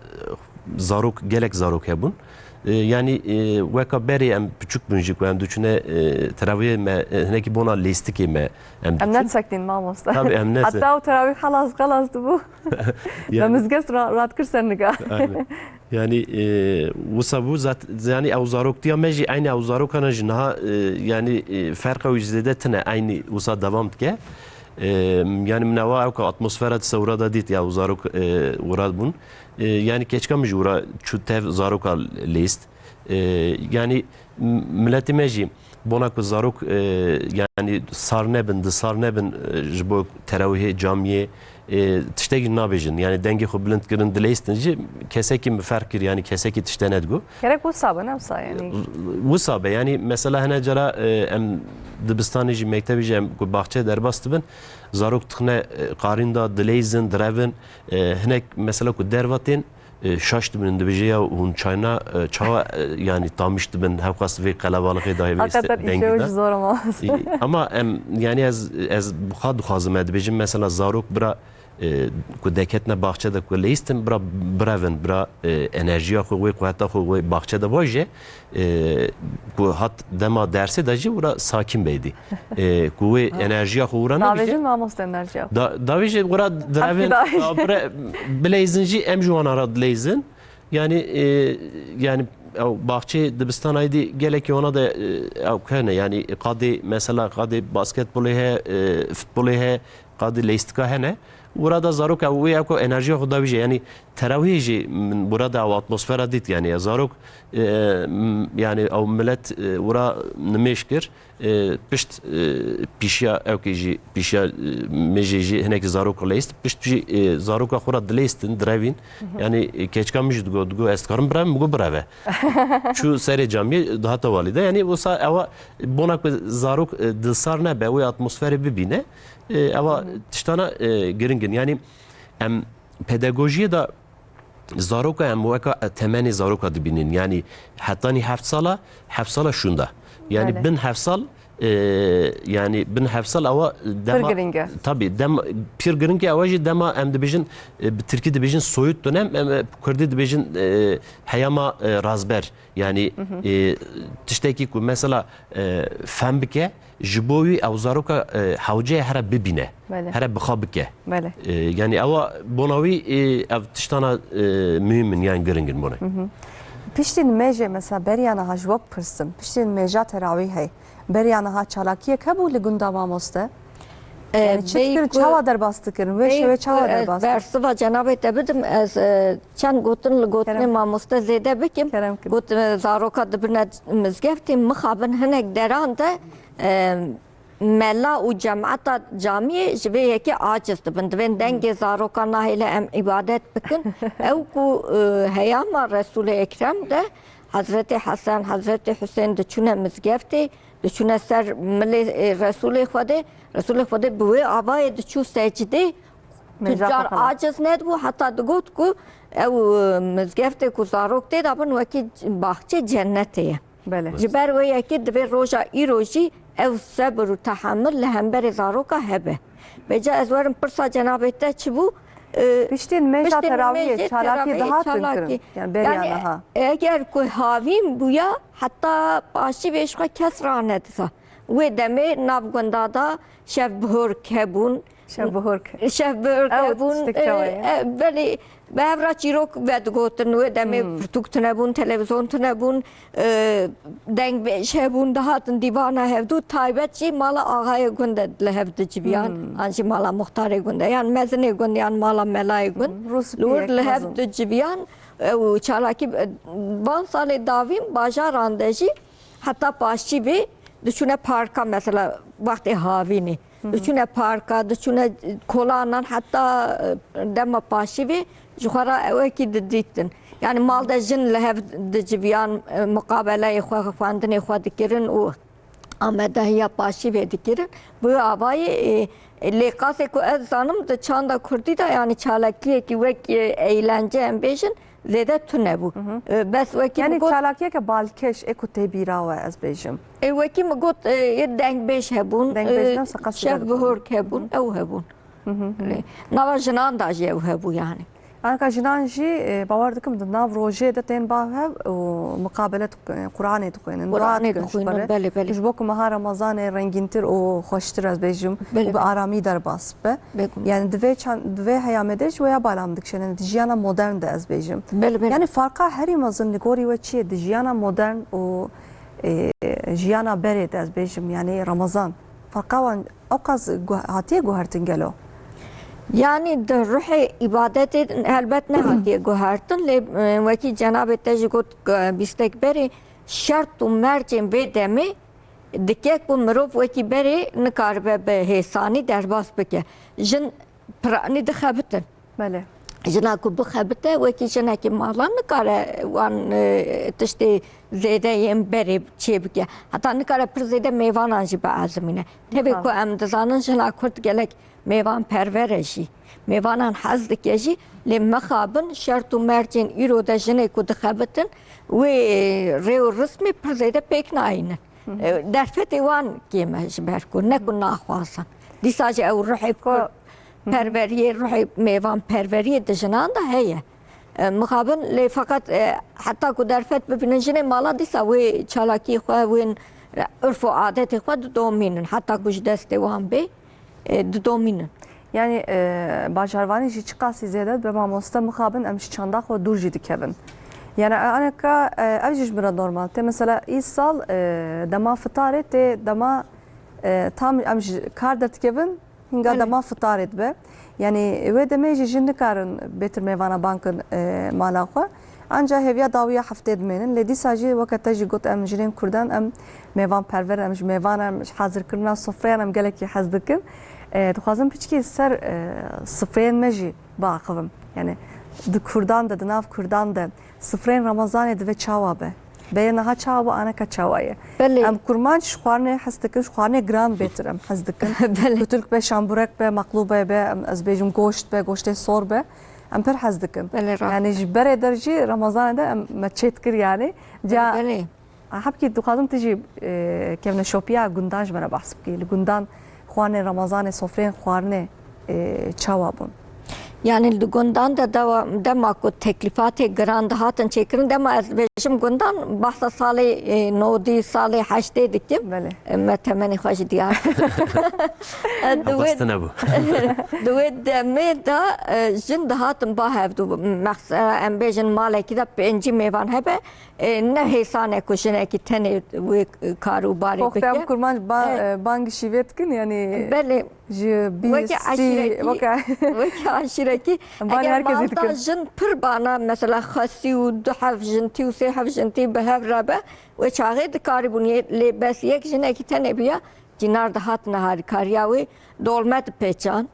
zarok, gelek zarok hebûn. E, yani, e, weka berê em piçûk bûn jî ku em diçûne, e, terawiyê me, e, hinekî bona lêstikê me em Em diçûn. Nesekîn mamoste. Tabii em nese- Hatta o terawîh xelas, xelas dibû. Me Yani mizgeft ra-, radikir ser niga. Aynen. Yani, e, wisa bû zat-, yani ew zaroktiya me jî, eynî ew zarokana jî niha, e, yani, e, ferqa wî ji zêde tine, eynî wisa devam dike. E, yani min ewa ew ka atmosfera di sewra da dît ya ew zarok, e, wira bûn. E, yani keçika min jî wira çû tev zaroka lêst. E, yani m-, miletê me jî bona ku zarok, e, yani sar nebin, di sar nebin, e, ji bo terawihê, camiyê, e, tiştekî nabêjin. Yani dengê xwe bilind kirin, dileyistin jî kesekî min ferq kir, yani kesekî tişte nedigo. Gerek wisa be, ne wisa yani? Wisa be, yani mesela hene cara, e, em dibistanê jî, mektebê jî em ku baxçe derbas dibin, zarok dixine, e, qarîn da, dileyizin, direvin, e, hinek mesela ku derva tên, e, şaş dibin, dibêje ya hûn çayna, e, çawa, e, yani tamîş dibin, hewqas vê qelebalixê da, vê Hakikaten dengê işe da. Zor ama. E, ama em, yani ez, ez bi xwe dixwazim, ez dibêjim mesela zarok bira, e, ku deketine baxçe de ku leyistin, bira birevin, bira, e, enerjiya xwe, wê quweta xwe, wê baxçe de vaje, e, ku hat dema dersê de jî wira sakin beydî. E, ku wê enerjiya xwe wira nabêje. Nabêjin mamoste enerjiya xwe. Da, davêje wira direvin, Hepsî davêje. da bire, bileyzin jî em ji wan ara dileyzin. Yani, e, yani ew baxçê dibistan aydî gelekî wana de, e, ew hene. Yani qadê mesela qadê basketbolê he, e, futbolê he, qadê leystika hene. Wira da zarok ew wê ew enerjiya xwe davêje. Yani terawihê jî min wira da ew atmosfera dît. Yani zarok, e, m-, yani ew milet, e, wira nimêj kir. E, pişt, e, pîşiya ewkê jî, pîşiya, e, mêjê jî hinekî zarok leyst. Pişt jî, e, zaroka xwe ra dileyistin, direvîn. Hı hı. Yani, e, keçika min jî digo, digo, "Ez dikarim birevim?" Min got, "Bireve." Çû serê camiyê, dihata walî de. Yani wisa ewa bona ku zarok, e, dilsar nebe, wê atmosferê bibîne. E, ewa Hı hı. tiştana, e, giring in. Yani em pedagojiyê de zaroka em weka temenê zaroka dibînin. Yani hetanî heft sala, heft sala şûnda. Yani Belê. bin heft sal, E, yani bin hevsal ewa dema... Pir giring e. Tabii, dem, pir giring e ewa jî dema em dibêjin, e, bi Tirkî dibêjin soyut dönem, em, e, Kurdî dibêjin, e, heyama, e, razber. Yani, e, tiştekî ku mesela, e, fem bike, ji bo wî ew zaroka, e, hewce here bibîne, Belê. here bi xwe bike. Belê. E, yani ewa bona wî, e, ev tiştana, e, muhim in, yani giring in bona. Piştî nimêjê mesela beriya niha ji we bipirsim, piştî nimêja terawîhê, beriya niha çalakiyek hebû li gunda mamoste? E, Yani çi bey dikirin, ku, çawa derbas dikirin? Wê bey şevê ku çawa ez derbas dikirin? bersiva cenabê te bidim, ez, e, çend gotin li gotinê Kerem. mamoste zêde bikim. Kerem kin. Got, e, zaroka dibine mizgeftê, mixabin hinek deran de, e, mela û cemata camiyê ji vê yekê aciz dibin. Divên dengê zarokan nahêle em îbadet bikin. Ew ku, e, heyama Resûlê Ekrem de Hezretê Hesen, Hezretê Husên diçûne mizgeftê, diçûne ser milê, e, Resûlê Xwedê. Resûlê Xwedê bi wê avayê diçû secdê. Tu Mezrafa car xwe. aciz nedibû, heta digot ku ew, e, mizgeftê ku zarok tê de bin wekî baxçê cennetê ye. Belê. Ji ber wê yekê divê roja îro jî ew sebir û tehemil li hemberê zaroka hebe. Vêca ez werim pirsa cenabê te çi bû? E, Piştî nimêja piştî terawiyê, nimêjê çalakî terawiyê, dihatin çalakî. kirin. Yani beriya Yani niha. eger ku havîn bûya, heta paşî vê ji xwe kes ranedisa. Wê demê nav gunda da şevbihork hebûn. Şevbihork. Şevbihork Ew hebûn. tiştek çawa ye? E, e, belê, bi hev re çîrok vedigotin. Wê demê Hmm. pirtûk tune bûn, televîzyon tune bûn, e, dengbêj hebûn, dihatin dîvana hevdû, taybet jî mala axayê gund de li hev diciviyan, Hmm. an jî mala muxtarê gund de, yan mezinê gund, yan mala melayê gund. Hmm. Rûspiyek Li wir li hev mezin. diciviyan, e, û çalakî, e, van salê davîn bajaran de jî heta paşî vê diçûne parka, mesela wextê havînê. Hı hı. Diçûne parka, diçûne kolanan, heta, e, dema paşîvê ji xwe re ew wekî didîtin. Yani mal de jin li hev diciviyan, e, muqabeleyê xwe, xwendinê xwe dikirin û amedehiya paşîvê dikirin. Bi wê avayî, e, e, lê qasê ku ez zanim di çanda kurdî de, yani çalakiyekî wek, e, eğlence em bêjin, zêde tune bû. Hı hı. E, bes wekî Yani min got çalakiyeke balkêş ê ku tê bîra we, ez bêjim. E, wekî min got, e, yê dengbêj hebûn, Dengbêj e, ne, se qas şev bihork hebûn, Hı hı. ew hebûn. Hı hı hı. E, nava jinan da jî ew hebû yani. Anka jinan jî, e, bawer dikim di nav rojê de tên ba hev û miqabele dik-, e, Qur'anê dixwînin, dua Qur'anê dikin ji dixwînin, xwe re. belê, belê. Ji bo ku meha Remezanê rengîntir û xweştir, ez bêjim, Belê, û bi belê. aramî derbas be. Begum. Yani divê çan-, divê heya me de ji wêya bala min dikişêne, di jiyana modern de ez bêjim. Belê, belê. Yani farqa herî mezin li gorî we çi ye di jiyana modern û, e, jiyana berê de ez bêjim, yani Remezan? Farqa wan ewqas guh-, hatiye guhertin gelo? Yani di ruhê îbadetê helbet nehatiye guhertin, lê, e, wekî cenabê te jî got, e, bîstek berê, şert û mercên vê demê dike ku mirov wekî berê nikaribe bi hêsanî derbas bike. Jin piranî dixebitin. Belê. Jina ku bixebite, wekî jinekî mala nikare wan, e, tiştê zêde yên berê çêbike. Heta nikare pir zêde mêvanan jî biezimîne. Tevê Tamam. ku em dizanin jina Kurd gelek mêvanperver e jî. Mêvanan hez dike jî. Lê mixabin şert û mercên îro de jinê ku dixebitin, wê rê û rismê pir zêde pêk nayînin. Hı hı. E, derfetê wan kêm e ji ber ku ne ku naxwazin. Dîsa jî ew ruhê Ko- Kurd perweriyê, ruhê mêvanperweriyê di jinan de heye. E, mixabin lê feqet, e, heta ku derfet bibînin jinê mala, dîsa wê çalakî xwe, wên, e, urf û adetê xwe didomînin. Heta ku ji destê wan bê, e, didomînin. Yani, e, bajarvanî jî çiqasî zêde be mamoste, mixabin em ji çanda xwe dûr jî dikevin. Yani, e, aneka, e, ev jî ji min re normal tê. Mesela, îsal, e, dema fitarê tê, dema, e, tam em ji kar derdikevin, hinga Belê. dema fitarê dibe. Yani, wê demê jî jin nikarin bêtir mêvana bankin, e, mala xwe. Anca hêviya dawiya heftê dimênin. Lê dîsa jî weke te jî got, em jinên Kurdan, em mêvanperver, em ji mêvan, em ji hazirkirina sofreyan em gelekî hez dikin. E, dixwazim piçkî ser, e, sifreyên me jî biaxivim. Yani di Kurdan de, di nav Kurdan de sifreyên Remezanê divê çawa be? Berê niha çawa bû, aneka çawa ye? Belê. Em kurmanc ji xwarinê hez dikin, ji xwarinê giran bêtir em hez dikin. Belê. Kutilk be, şamburek be, meqlûbe be, em, ez bêjim goşt be, goştê sor be. Em pir hez dikin. Belê, rast. Yani ji berê der jî Remezanê de em me çêt kir yani. Ca Belê. Hebkî, dixwazim tu jî, e, kevneşopiya gundan ji me re behs bikî. Li gundan xwarinên Remezanê, sofreyên xwarinê, e, çawa bûn? Yani li gundan de dewa, dema ku teklîfatê giran dihatin çêkirin, dema ez dibêjim gundan, behsa salê, e, nodî, salê heştê dikim. Belê. E, me temenê xwe jî diyar kir. E, di wê, Xwestin hebû. Di wê demê de, e, jin dihatin ba hevdû. Mesela em bêjin malekî de pêncî mêvan hebe, e, ne hêsan e ku jinekî tenê wê kar û barê Xo, bike. Em kurmanc ba-, Evet. e, bangî şîvê dikin, yani Belê. Ji bîst, Weke sî, eşîrekî, weke weke eşîrekî, Em ban eger herkesî malda dikin. Jin pir bana, mesela xesî û du hev jintî û sê hev jintî bi hev re be, wê çaxê dikarîbûn yê, lê bes yek jinekî tenê biya, cînar dihatine harîkariya wê, dolme dipêçan.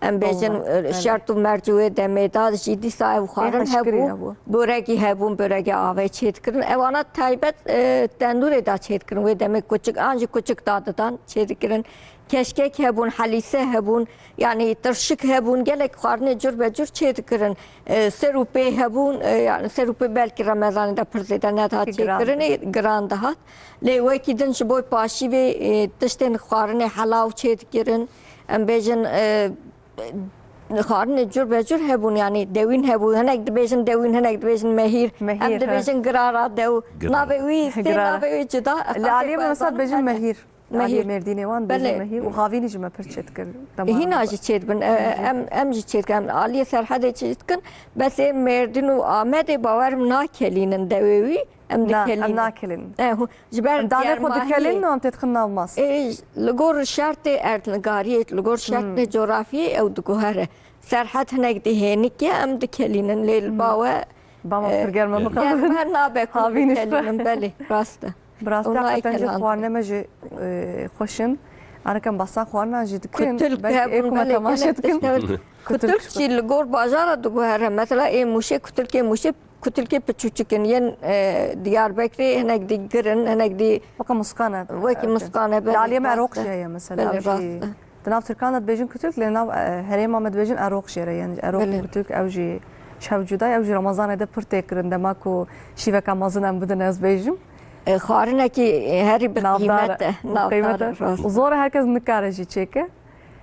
Em bêjin, Dolme, e, belê. Şert û merc wê demê de jî dîsa ew xwarin Ê, heşkirî hebû, hebû. Böregî hebûn, böregê avê çê dikirin. Ewana taybet, e, tendûrê de çê dikirin. Wê demê kuçik, an jî kuçik dadidan çê dikirin. Keşkek hebûn, helîse hebûn, yanî tirşik hebûn, gelek xwarinê cur be cur çê dikirin. E, ser û pê hebûn, e, yani ser û pê belkî Remezanê de pir zêde nedihat Ki giran çêkirinê, dihat. Giran dihat. Lê wekî din ji bo paşîvê, e, tiştên xwarinê helaw çê dikirin. Em bêjin, e, xwarinê cur be cur hebûn, yani dewîn hebû. Hinek dibêjin dewîn, hinek dibêjin mehîr. Mehîr, Em he. dibêjin girara dew. Girara. Navê wî stê, Girara. Navê wî cuda. Li aliyê me mesela dibêjin mehîr. Mehîr. Aliyê Mêrdînê wan dibêjin Belê. Mehîr û havînî jî me pir çê dikir. Hîna jî çê dibin. E, Hı hı. em, em jî çê dikin. Em aliyê Serhedê çê dikin. Bes ê Mêrdîn û Amedê bawer nakelînin dewê wî. Em Na, em dikelînin. nakelînin. E, hu-, ji ber Em danê xwe germahiyê. dikelînin û em têdixin nav mas. E, li gor şertê erdnigariyê, li gor şertê Hmm. coğrafiyê ew diguhere. Serhed hinek dî hênik e, em dikelînin. Lê li Hmm. bawe Bama e, pir germ e, germ e, nabe ku Havîn işte. dikelînin. Belê, rast e. Bi rastî Ona heqeten jî ekelan. xwarinê me jî, e, xweş in. Anikem basa xwarina jî dikin. Kutilk Belkî hebûn, ê ku me belê temaşe gelek dikin. tişt hebûn. Kutilk Kutilk jî li gor bajara diguhere. Mesela ê Mûşê, kutilkê Mûşê, kutilkê piçûçik in. Yên, e, Diyarbekirê hinek dî gir in, hinek dî Weke muskan e. wekî Evet. muskan e, Li belê, aliyê me rast eroq e. jî heye mesela. Belê, Ew jî rast e. Di nav Tirkan de dibêjin kutilk, lê nav, e, herêma me dibêjin eroq jê re. Yani eroq Belê. û kutilk ew jî ji hev cuda ye, ew jî Remezanê de pir tê kirin. Dema ku şîveka mezin em bidin, ez bêjim. E, xwarinekî, e, herî bi Navdar qîmet e, e, bi navdar qîmet e. e, rast. Û zor e, her kes nikare jî çêke.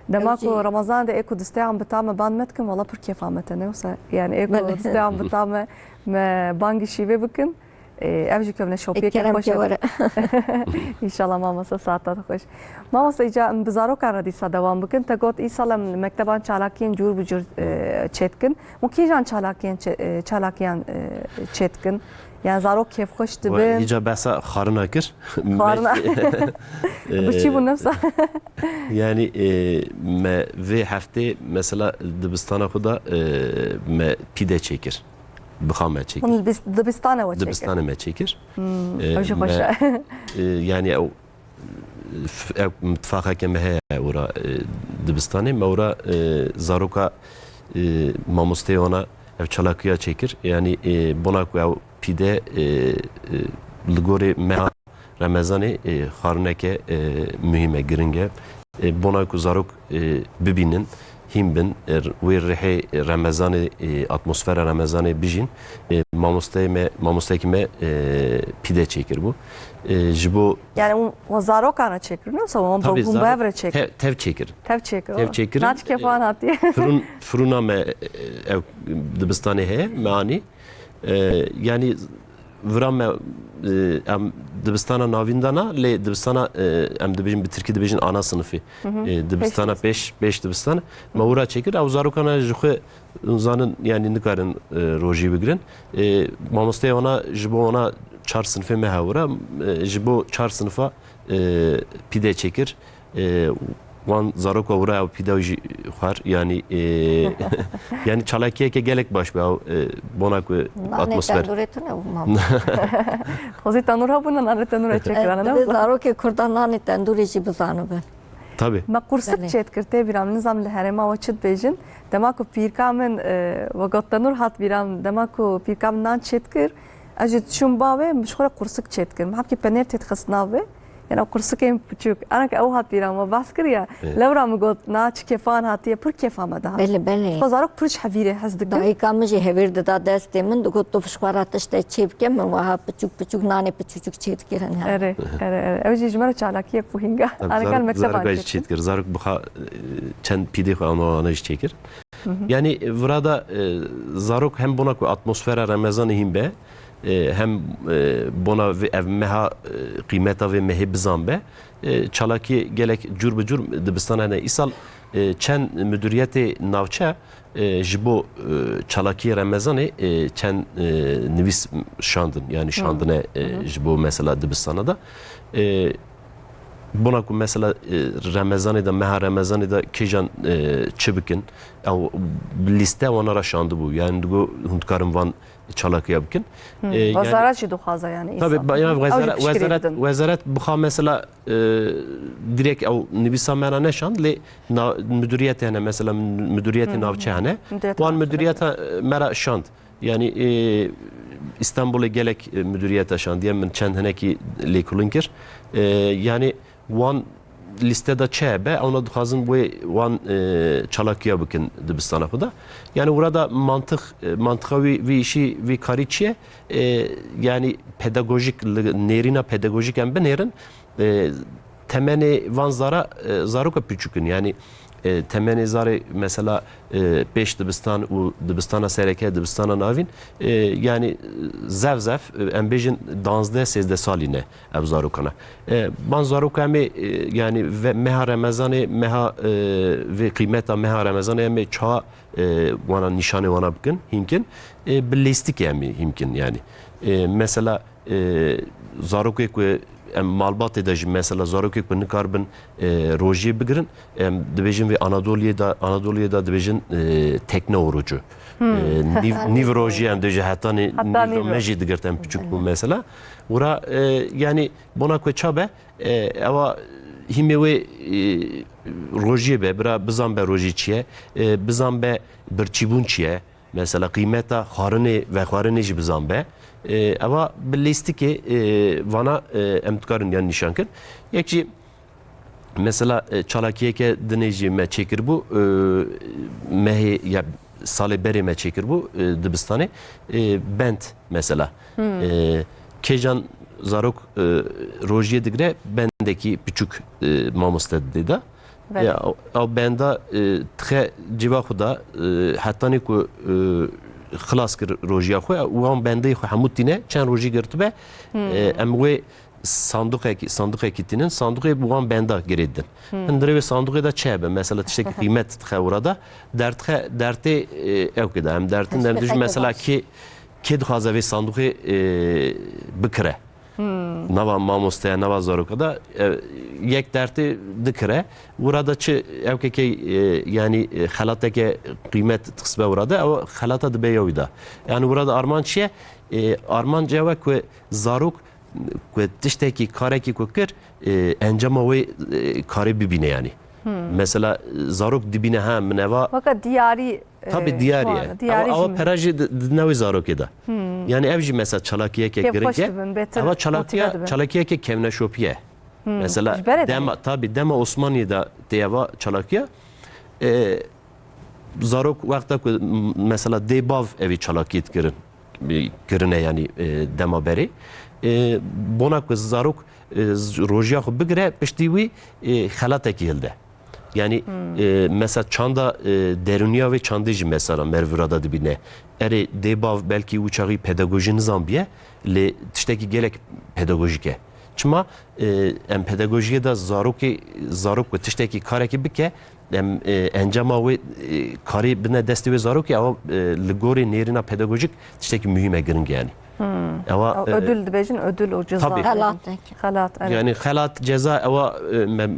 Dema Ew ku jî Remezan de ê ku distêyan bi tam e, ban me dikin, wala pir kêfa me tene wisa. Yani ê ku Belê. distêyan bi tam e, me bangî şîvê bikin. Ê, ev jî kevneşopiyeke Ê, kerem xweş ke e. were. Înşallah mamoste, saeta xweş. Mamoste, îca em bi zarokan re dîsa dewam bikin. Te got, îsal em li mekteban çalakiyên cûr bi cûr, e, çêdikin. Û kîjan çalakiyên çê-, e, çalakiyan, e, çêdikin? Yani zarok kêfxweş Wa dibin. Îca behsa xwarina kir. Xwarina. Me-, Bi çi bû e, nefsa? Yani, e, me vê heftê mesela dibistana xwe de, e, me pîde çêkir. Bixa me çêkir. Hûn li bîst-, dibistane we çêkir? Dibistane me çêkir. Hmm, E, ew jî xweş me, e. e, yani ew, f-, ew mitfaqeke me heye ora, e, dibistanê. Me ora, e, zaroka, e, mamosteyê wana ev çalakiya çêkir. Yani, e, bona ku ew pîde, e, e, li gorê meha Remezanê, e, xwarineke, e, muhîm e, giring e. E, bona ku zarok, e, bibînin, hîn bin, e, wê rihê Remezanê, e, atmosfera Remezanê bijîn, e, mamosteyê me, mamosteyekî me, e, pîde çêkiribû. E, ji bo Yani hûn, hûn zarokan re çêkirin, yoksa hûn Tabii, hûn zarok bi hev re çêkirin? te-, tev çêkirin. Tev çêkirin. Tev çêkirin. Naçikê E, falan hatiye. firûn-, firûna me, e, ev dibistanê heye, me anî. E, yani vira me, e, em dibistana navîn dana, lê dibistana, e, em dibêjin, bi tirkî dibêjin ana sinifî. Hı hı. E, dibistana Pêş pêş, pêş dibistan. Me wira çêkir, ew zarokana ji xwe zanin, yani nikarin, e, rojî bigirin. E, mamosteya wana ji bo wana çar sinifê me hewira, e, ji bo çar sinifa, e, pîde çêkir. E, wan zaroka wira ew pîda jî xwar, yani, e, yani çalakiyeke gelek baş be ew, e, bona ku Nanê atmosfer. tendûrê tune bû, mam. Xwezî tenûr hebûna, nanê tenûrê çêkirane, ne? Divê zarokê Kurdan nanê tendûrê jî bizanibe. Tabii. Me qursik Belê. çêdikir, tê bîra min, nizam li herêma we çi dibêjin. Dema ku pîrka min, e, we got tenûr hat bîra min, dema ku pîrka min nan çêdikir, ez jî diçûm ba wê, min ji xwe re qursik çêdikir. Min hebkî penêr têdixist nav wê. Yanî ew qursikên piçûk. Aneke ew hat bîra me behs kiriye. Lewra min got, na çi kêfan hatiye, pir kêfa me dihat. Belê, belê. Xwe zarok pir ji hevîrê hez dikin. Dayika min jî hevîr dida destê min, digot, tu ji xwe re tiştek çê bike, min wiha piçûk piçûk nanê piçûçûk çê dikirin. Erê, erê, erê. Ew jî ji me re çalakiyek bû hînga. Aneke li mekteban çê dikir. Zarok bixa, e, çend pîdê xwe ama wana jî çêkir. Yanî, e, vira da, e, zarok hem bona ku atmosfera Remezanê hîn be, e, hem, e, bona vê, ev meha, e, qîmeta vê mehê bizan be, e, çalakiyê gelek cûr bi cûr dibistana hene. Îsal, e, çend midûriyetê navçe, e, ji bo, e, çalakiyê Remezanê, e, çend, e, nivîs şandin, yanî şandine, e, ji bo mesela dibistana da. E, Bona ku mesela, e, Remezanê de, meha Remezanê de kêjan, e, çi bikin? Ew lîste wana re şandibû. Yani digo hûn dikarin van çalakiya bikin. E, yani, wezaret jî dixwaze yani. Tabii, ba-, yani wezara-, wezaret, wezaret bixa mesela, e, direkt ew nivîsa me re neşand, lê na-, müdüriyet hene mesela, müdüriyetê navçe hene. Wan müdüriyeta me re şand. Yani, e, Îstanbulê gelek, e, müdüriyeta şandiye, min çend hinekî lêkolîn kir. E, yani wan lîste de çi hebe, ewna dixwazin wê wan, e, çalakiya bikin dibistana xwe de. Yani wira da mantiq, e, mantiqa wî, vî îşî, vî karî çi ye? E, yani pedagojik, li, nêrîna pedagojik em binêrin. E, temenê van zara, e, zaroka piçûk in. Yani, e, temenê zarê mesela, e, pêş dibistan û dibistana sereke, dibistana navîn, e, yani, e, zef zef, e, em bêjin danzdeh sêzdeh salî ne ev zarokana. E, van zaroka em ê, e, yani ve-, meha Remezanê, meha, e, vê qîmeta meha Remezanê em ê çawa, e, wana nîşanê wana bikin, hînkin, e, bi lêstikê em ê hînkin yani. E, mesela, e, zarokê ku em malbatê de jî mesela zarokê ku nikaribin, e, rojiyê bigirin, em dibêjin vê Anadoliyê de, Anadoliyê de dibêjin, e, tekne orucu. E, nîv, nîv rojiyê em dibêjin hetanî nîv rojiyê me jî digirt em piçûk bûn mesela. Wira, e, yani bona ku ça be, e, ewa hîmê wê, e, rojiyê be, bira bizan be rojî çi ye, e, bizan be birçîbûn çi ye, Mesela qîmeta xwarinê, vexwarinê jî bizan be. E, eva bi lîstikê, e, vana, e, em dikarin yan nîşan kin. Yek jî mesela, e, çalakiyeke dinê jî me çêkiribû, e, mehê ya salê berê me çêkiribû, e, dibistanê, e, bend mesela. E, kêjan zarok, e, rojiyê digire bendekî piçûk, e, mamoste didê de. Belê. Ya, ew, ew benda, e, dixe cîva xwe da, e, hetanî ku, e, xilas kir rojiya xwe, û wan bendeyê xwe hemû tîne, çend rojî girtibe, e, em wê sanduqekî, sanduqekî tînin, sanduqê bi wan benda girê didin. Hundirê wê sanduqê de çi hebe? Mesela tiştekî qîmet dixe wira da, derdixe, dertê, e, ew kê de, em dertin de, em dijî mesela kê, kê dixwaze vê sanduqê, e, bikire? Nava mamosteya, nava zaroka da, e, yek dertê dikire. Wira da çi ew kekê, e, yani, e, xelateke qîmet dixisbe wira da, ew xelata dibe ya wî da. Yani wira da armanc çi ye? E, armanc ew e ku zarok ku tiştekî, karekî ku kir, e, encama wê, e, karê bibîne yani. Mesela, e, zarok dibîne, ha, min eva. Weke diyarî. Tabi, e, diyarî ye. Ewa, ewa pera jî di, di newê zarokê de. Yani ev jî mesela çalakiyeke giring e. Ewa çalakiya, çalakiyeke kevneşopî ye. Mesela dema, tabi dema Osmaniyê de tê eva çalakiya. E, zarok wexta ku m-, mesela dê bav evî çalakiyê dikirin, e, kirine yani, e, dema berê. E, bona ku zarok, e, z-, rojiya xwe bigire, piştî wî, e, xelatekî hilde. Yani, e, mesela çanda, e, derûniya vê çandê jî mesela merv vira da dibîne. Erê, dê bav belkî wî çaxî pedagojî nizanbiye, lê tiştekî gelek pedagojîk e. Çima, e, em pedagojiyê de zarokê, zarok ku tiştekî karekî bike, em, e, encama wê, e, karê bine destê wê zarokê, ewa, e, li gorê nêrîna pedagojîk tiştekî muhîm e, giring e yani. Ewa, e, ödül dibêjin, ödül û ceza. Tabii. Xelat. Xelat, evet. Yani xelat, ceza, ewa, e, me, e,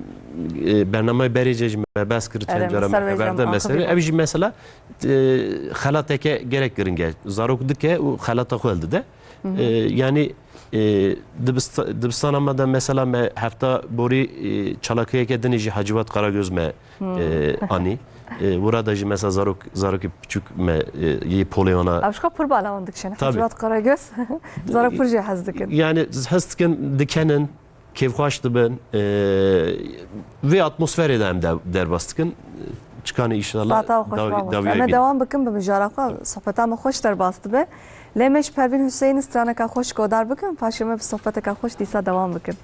bernameyê berê jî me behs kir çend cara me heber de mesela. Ev jî mesela, e, xelateke gelek giring e. Zarok dike û xelata xwe hildide. E, yani, e, dibista-, dibistana me de mesela me hefta borî, e, çalakiyeke dinê jî Hacivat Karagöz me, e, anî. E, wira da jî mesela zarok, zarokê piçûk me, e, yê polê wana. Ew ji xwe pir bala wan dikişîne. Tabii. Hacivat Karagöz. Zarok pir jê hez dikin. Yani hez dikin, dikenin. Kêfxweş dibin. E, vê atmosferê de em de-, derbas dikin. Çikanê, înşallah. Saeta xweş, daw-, mamoste. Dawiyayê Em ê bînin. Dewam bikin bi mijara xwe. Sohbeta me xweş derbas dibe. Lê me ji Pervîn Huseyîn straneka xweş godar bikin. Paşê me bi sohbeteka xweş dîsa dewam bikin.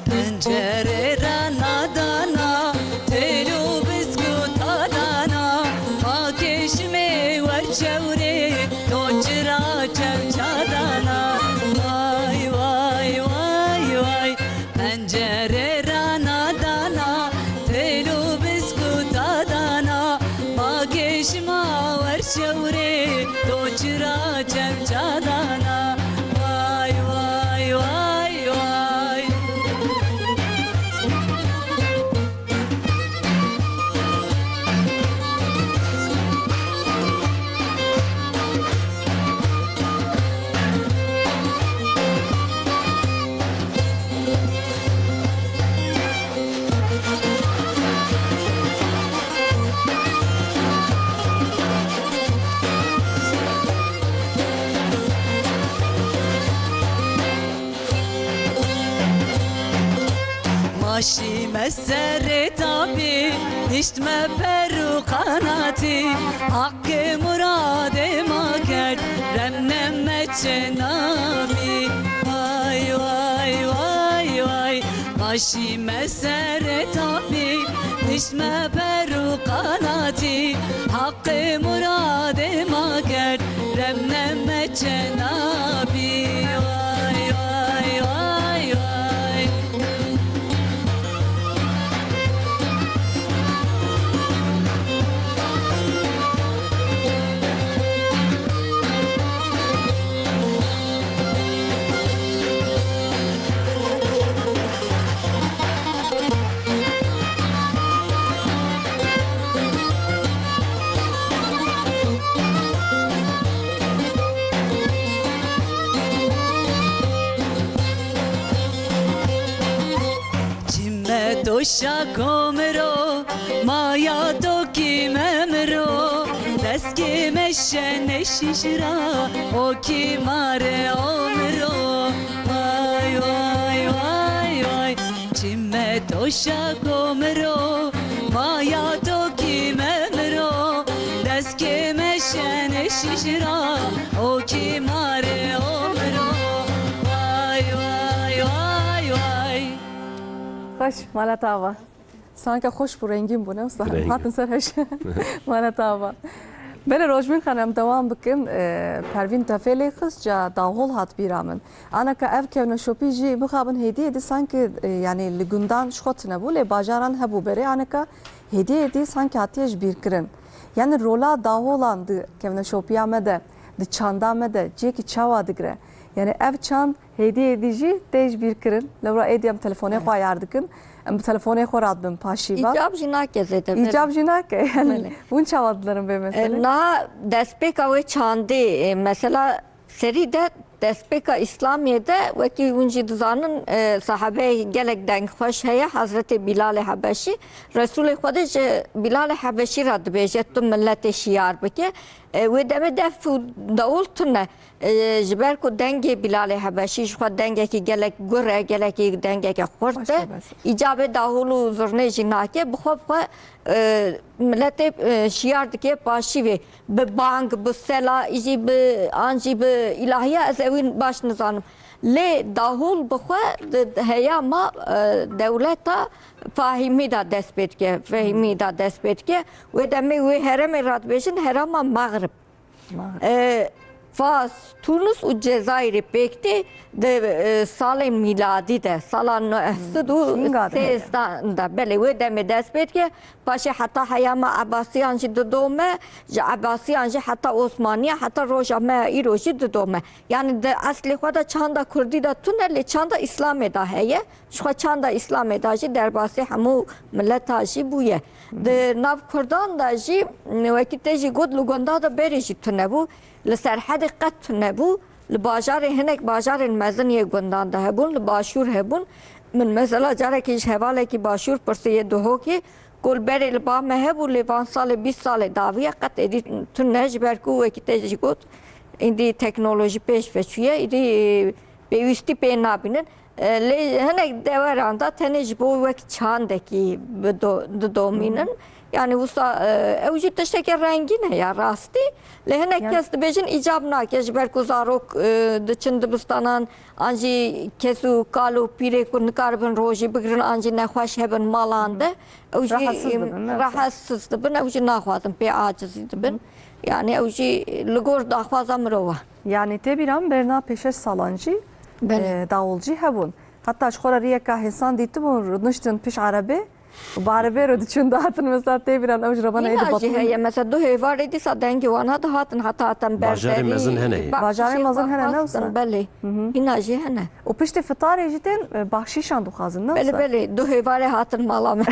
Pencerê re nadana, têl û biskuta dana, ma kêşmê wer çewrê, to çira çewça dana. Vay, vay, vay, vay. Pencerê re nadana, têl û biskuta dana, ma kêşma wer çewrê, to çira çewça dana. Vay, vay, vay, vay. Ma şîme serê tapî, niştme per û qanatî, heqê muradê ma kerd, remne me çê nabî. Vay, vay, vay, vay, ma şîme serê tapî, niştme per û qanatî, heqê muradê ma kerd, remne me çê nabî. Vay, vay, vay, vay. Çime doşa komiro, maya dokî memiro, destê me şene şişira, o kî mare omiro. Vay, vay, vay, vay. Çime doşa komiro, maya dokî memiro, destê me şene şişira, o kî mare omiro. Vay, vay, vay, vay. Xweş, mala te ava. Sanke xweş bû, rengîn bû, ne wisa? Rengîn. Hatin ser heş. Mala te ava. Belê Rojbîn Xanim, em dewam bikin. E, Pervîn te fê lê xist, ca dahol hat bîra min. Aneka ev kevneşopî jî mixabin hêdî hêdî sanki, e, yanî li gundan ji xwe tune bû, lê bajaran hebû berê. Aneka hêdî hêdî sanki hatiye ji bîr kirin. Yanî rola daholan di kevneşopiya me de, di çanda me de cihekî çawa digire? Yanî ev çand hêdî hêdî jî tê ji bîr kirin. Lewra êdî em telefonê xwe ayar dikin. Em bi telefonê xwe radibin paşîvan. Îcab jî nake zêde, belê. Îcab jî nake. Yanî, belê, hûn çawa dinerin vê meselê? E, niha destpêka wê çandê, e, mesela serî de destpêka Îslamiyê de, wekî hûn jî dizanin, e, sahabe gelek dengxweş heye, Hezretê Bîlalê Hebeşî. Resûlê Xwedê ji Bîlalê Hebeşî re dibêje, tu miletê şiyar bike. E, wê demê def û dawul tune. E, ji ber ku dengê Bîlalê Hebeşî ji xwe dengekî gelek gur e, gelekî dengeke xurt e, xweş e, bes, îcabê dahul û zurnê jî nake, bi xwe bi xwe, e, miletê, e, şiyar dike paşîvê. Bi bang, bi sela, î jî bi, an jî bi îlahiya, ez ewî baş nizanim. Lê dahul bi xwe di, di heyama, e, dewleta Fahîmî de dest pê dike, Fehîmî de dest pê dike. Wê demê wê herêmê re dibêjin herêma Mexrib. Mexrib. E, Fas, Tunis û Cezayirê pêk tê di, e, salên mîladî de, sala neh sed û sêzdeh de, belê, wê demê dest pê dike. Paşê heta heyama Ebasiyan jî didome, ji Ebasiyan jî heta Osmaniya, heta roja me ya îro jî didome. Yani di eslê xwe de çanda kurdî de tune, lê çanda Îslamê de heye. Ji xwe çanda Îslamê de jî derbasî hemû mileta jî bûye. Di nav kurdan de jî, wekî te jî got, li gunda de berê jî tune bû. Li Serhedê qet tune bû. Li bajarê, hinek bajarên mezin yê gundan de hebûn, li başûr hebûn. Min mesela carekî ji hevalekî başûr pirsî yê Duhokê, ku li berê li ba me hebû, lê van salê bîst salê dawiye qet êdî tune, ji ber ku wekî te jî got, îdî teknolojî pêş ve çûye, îdî pêwîstî pê nabînin. E, lê hinek deweran de tenê ji bo wek çandekî bido-, didomînin. Yani wisa, e, ew jî tiştekî rengîn e ya rastî. Lê hinek kes dibêjin îcab nake, ji ber ku zarok, e, diçin dibistanan, an jî kes û kal û pîrê ku nikaribin rojî bigirin, an jî nexweş hebin malan de. Ew jî, Rahatsiz dibin, ne wisa? Rahatsiz dibin, ew jî naxwazin, pê acizî dibin. Yani ew jî li gor daxwaza mirova. Yani tê bîra min berna pêşeş salan jî, Belê. e, dawulcî hebûn. Heta ji xwe re riyeka hêsan dîtibûn, rûniştin pişt erebê û bi erebê re diçûn dihatin, mesela tê bîra min ew ji rebana êdî Hîna jî heye, mesela du hêvarê dîsa dengê wan ha dihatin, heta hatin Bajarê berderî. Mezin hene. Bajarê mezin hene, ne wisa? Belê. Hîna jî hene. Û piştî fitarê jî tên, e, baxşîşan dixwazin, ne wisa? Belê, belê. Du hêvarê hatin mala me.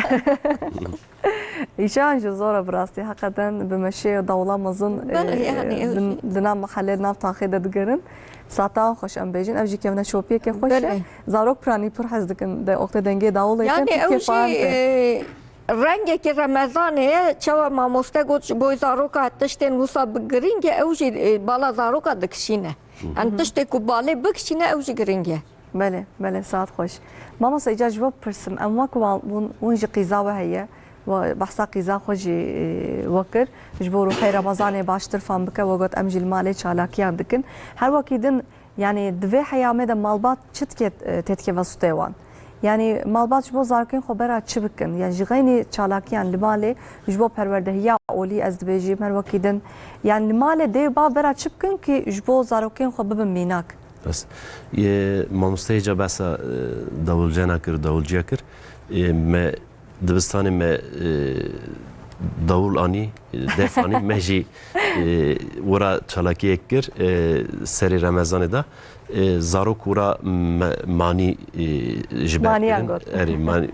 Îşan jî zor e bi rastî, heqeten bi meşê û dawla mezin, Belê, e, yani, ew din-, jî. Di nav mehelê, di nav taxê de digerin. Saetan xweş em bêjin. Ev jî kevneşopiyeke xweş e. Belê. Zarok piranî pir hez dikin. De oxtê dengê dawulê Yani, ew jî, e, rengekî Remezanê ye. Çawa mamoste got, ji bo zaroka tiştên wisa bi girîng e, ew jî, e, bala zaroka dikişîne. Yani, tiştê ku balê bikişîne, ew jî girîng e. Belê, belê, saet xweş. Mamoste, îcar ji we bipirsim, em wek wan bûn, hûn jî qîza we heye, we behsa qîza xwe jî, e, we kir, ji bo rûhê Remezanê baştir fam bike, we got, em jî li malê çalakiyan dikin. Her wekî din, yani, di vê heyamê de malbat çi dike, e, têdike vestûtê wan? Yani, malbat ji bo zarokên xwe bera çi bikin? Yani, ji xeynî çalakiyan li malê, ji bo perwerdehiya olî ez dibêjim, her wekî din, yani, li malê dê û bav bera çi bikin ki ji bo zarokên xwe bibin mînak? Bes. Yê mamosteyê ca behsa, e, dawulcena kir, dawulciya kir. Yê me dibistanê me, e, dawul anî, e, def anî, me jî, e, wira çalakiyek kir, e, serê Remezanê de. E, zarok wira me-, manî, e, ji ber Maniyan kirin. Got. Erê, man-, e,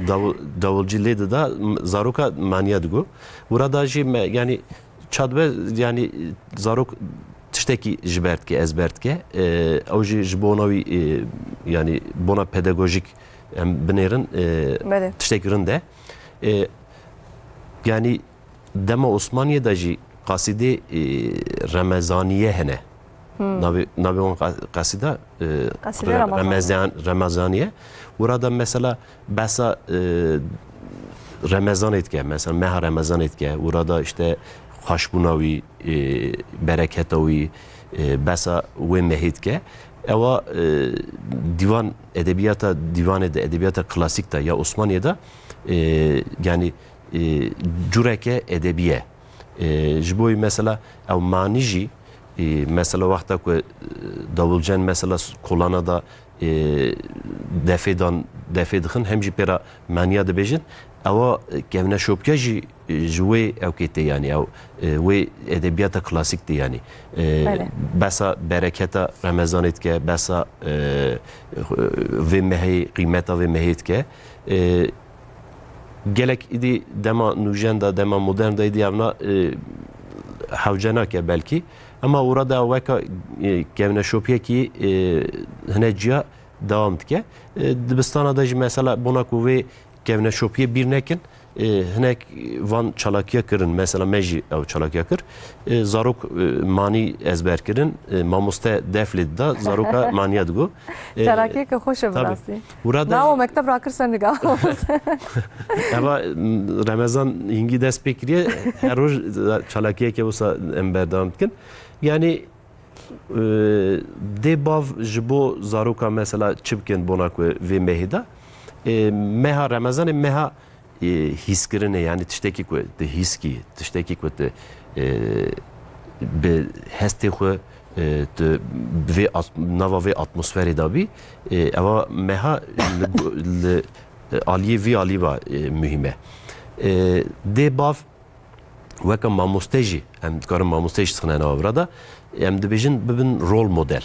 dawul-, dawulcî lê dida, m-, zaroka maniya digo. Wira da jî me, yani, çadibe, yani, zarok tiştekî ji ber dike, ezber dike. E, ew jî ji bona wî, e, yani bona pedagojîk em binêrin, e, Belê. Tiştekî rind e. E, yani dema Osmaniyê de jî qasîdê, e, Remezaniye hene. Navê, navê wan qa-, qasîda, e, Qasîdê Re-, Remezaniye. Remezan-, Remezaniye. Wira da mesela behsa, e, Remezanê dike, mesela meha Remezanê dike, wira da işte xweşbûna wî, e, bereketa wî, e, behsa wê mehê dike. Ewa, e, dîwan edebiyata, dîwanê de, edebiyata klasîk de ya Osmaniyê de, e, yani, e, cureke edebiye. E, ji bo wî mesela ew manî jî, e, mesela wexta ku, e, dawulcen mesela s-, kolana da, e, defê dan, defê dixin, hem jî pê re maniya dibêjin. Ewa, e, kevneşopke jî, e, ji wê ewkê tê, yanî ew, e, wê edebiyata klasîk tê, yanî. E, Belê. Besa bereketa Remezanê dike, besa, e, vê mehê, qîmeta vê mehê dike. E, gelek îdî dema nûjen de, dema modern de îdî evna, e, hewce nake belkî. Ema ora da weka, e, kevneşopiyekî, e, hine ciya dewam dike. E, dibistana de jî mesela bona ku vê kevneşopiyê bîr nekin, e, hinek van çalakiya kirin. Mesela me jî ew çalakiya kir. E, zarok, e, manî ezber kirin. E, mamoste def lê dida, zaroka maniya digo. E, Çalakiyeke xweş e bi tabii. Rastî. Ura da Nawo mekteb rakir ser niga. Eva, m, Remezan hingî dest pê kiriye, her roj çalakiyeke wisa em berdewam dikin. Yani, e, dê bav ji bo zaroka mesela çi bikin bona ku vê mehê de? E, meha Remezanê meha, e, hîskirinê, yani tiştekî ku tu hîskî, tiştekî ku tu, e, bi hestê xwe e, tu vê at-, nava vê atmosferê de bî, e, eva meha li, li, e, aliyê vî alî ve, e, muhîm e. E, dê bav weke mamoste jî, em dikarin mamoste jî sixine nava vira de, em dibêjin bibin rol model.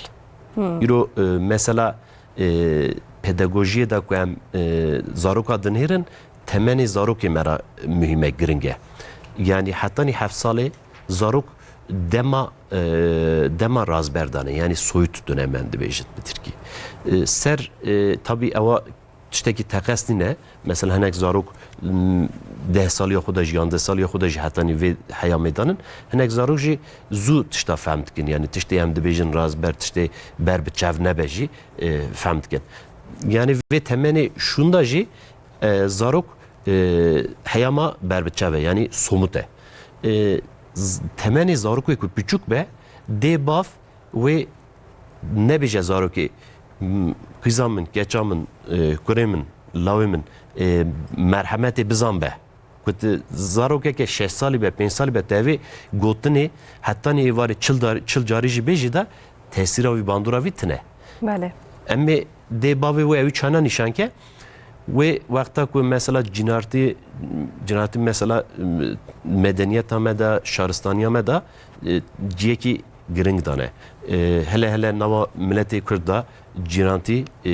Îro, e, mesela, e, pedagojiyê de ku em, e, zaroka dinihêrin, temenê zarokê me re muhîm e, giring e. Yanî hetanî heft salê zarok dema, e, dema razberdan e, yanî soyut dönem em dibêjin bi tirkî. E, ser, e, tabî ewa tiştekî teqez nîne. Mesela hinek zarok, m, deh saliya xwe de jî, yan deh saliya xwe de jî hetanî vê heya meydanin. Hinek zarok jî zû tişta fehm dikin. Yanî tiştê em dibêjin razber, tiştê ber bi çev nebe jî, e, fehm dikin. Yanî vê temenê şûnda jî, e, zarok, e, heyama ber bi çev e, yanî somut e. E, z-, temenê zarokê ku piçûk be, dê bav wê nebêje zarokê, m, qîza min, keça min, e, kurê min, lawê min, e, merhemetê bizan be. Ku tu zarokeke şeş salî be, pênc salî be, tu evê gotinê hetanî êvarê çil dar-, çil carî jî bêjî de tesîra wî, bandora wî tune. Belê. Em ê dê bavê wê ewî çana nîşan ke, wê wexta ku mesela cînartî, cînartî mesela, m, medeniyeta me de, şaristaniya me de, e, ciyekî giring dane. E, hele hele nava miletê Kurd de cîrantî, e,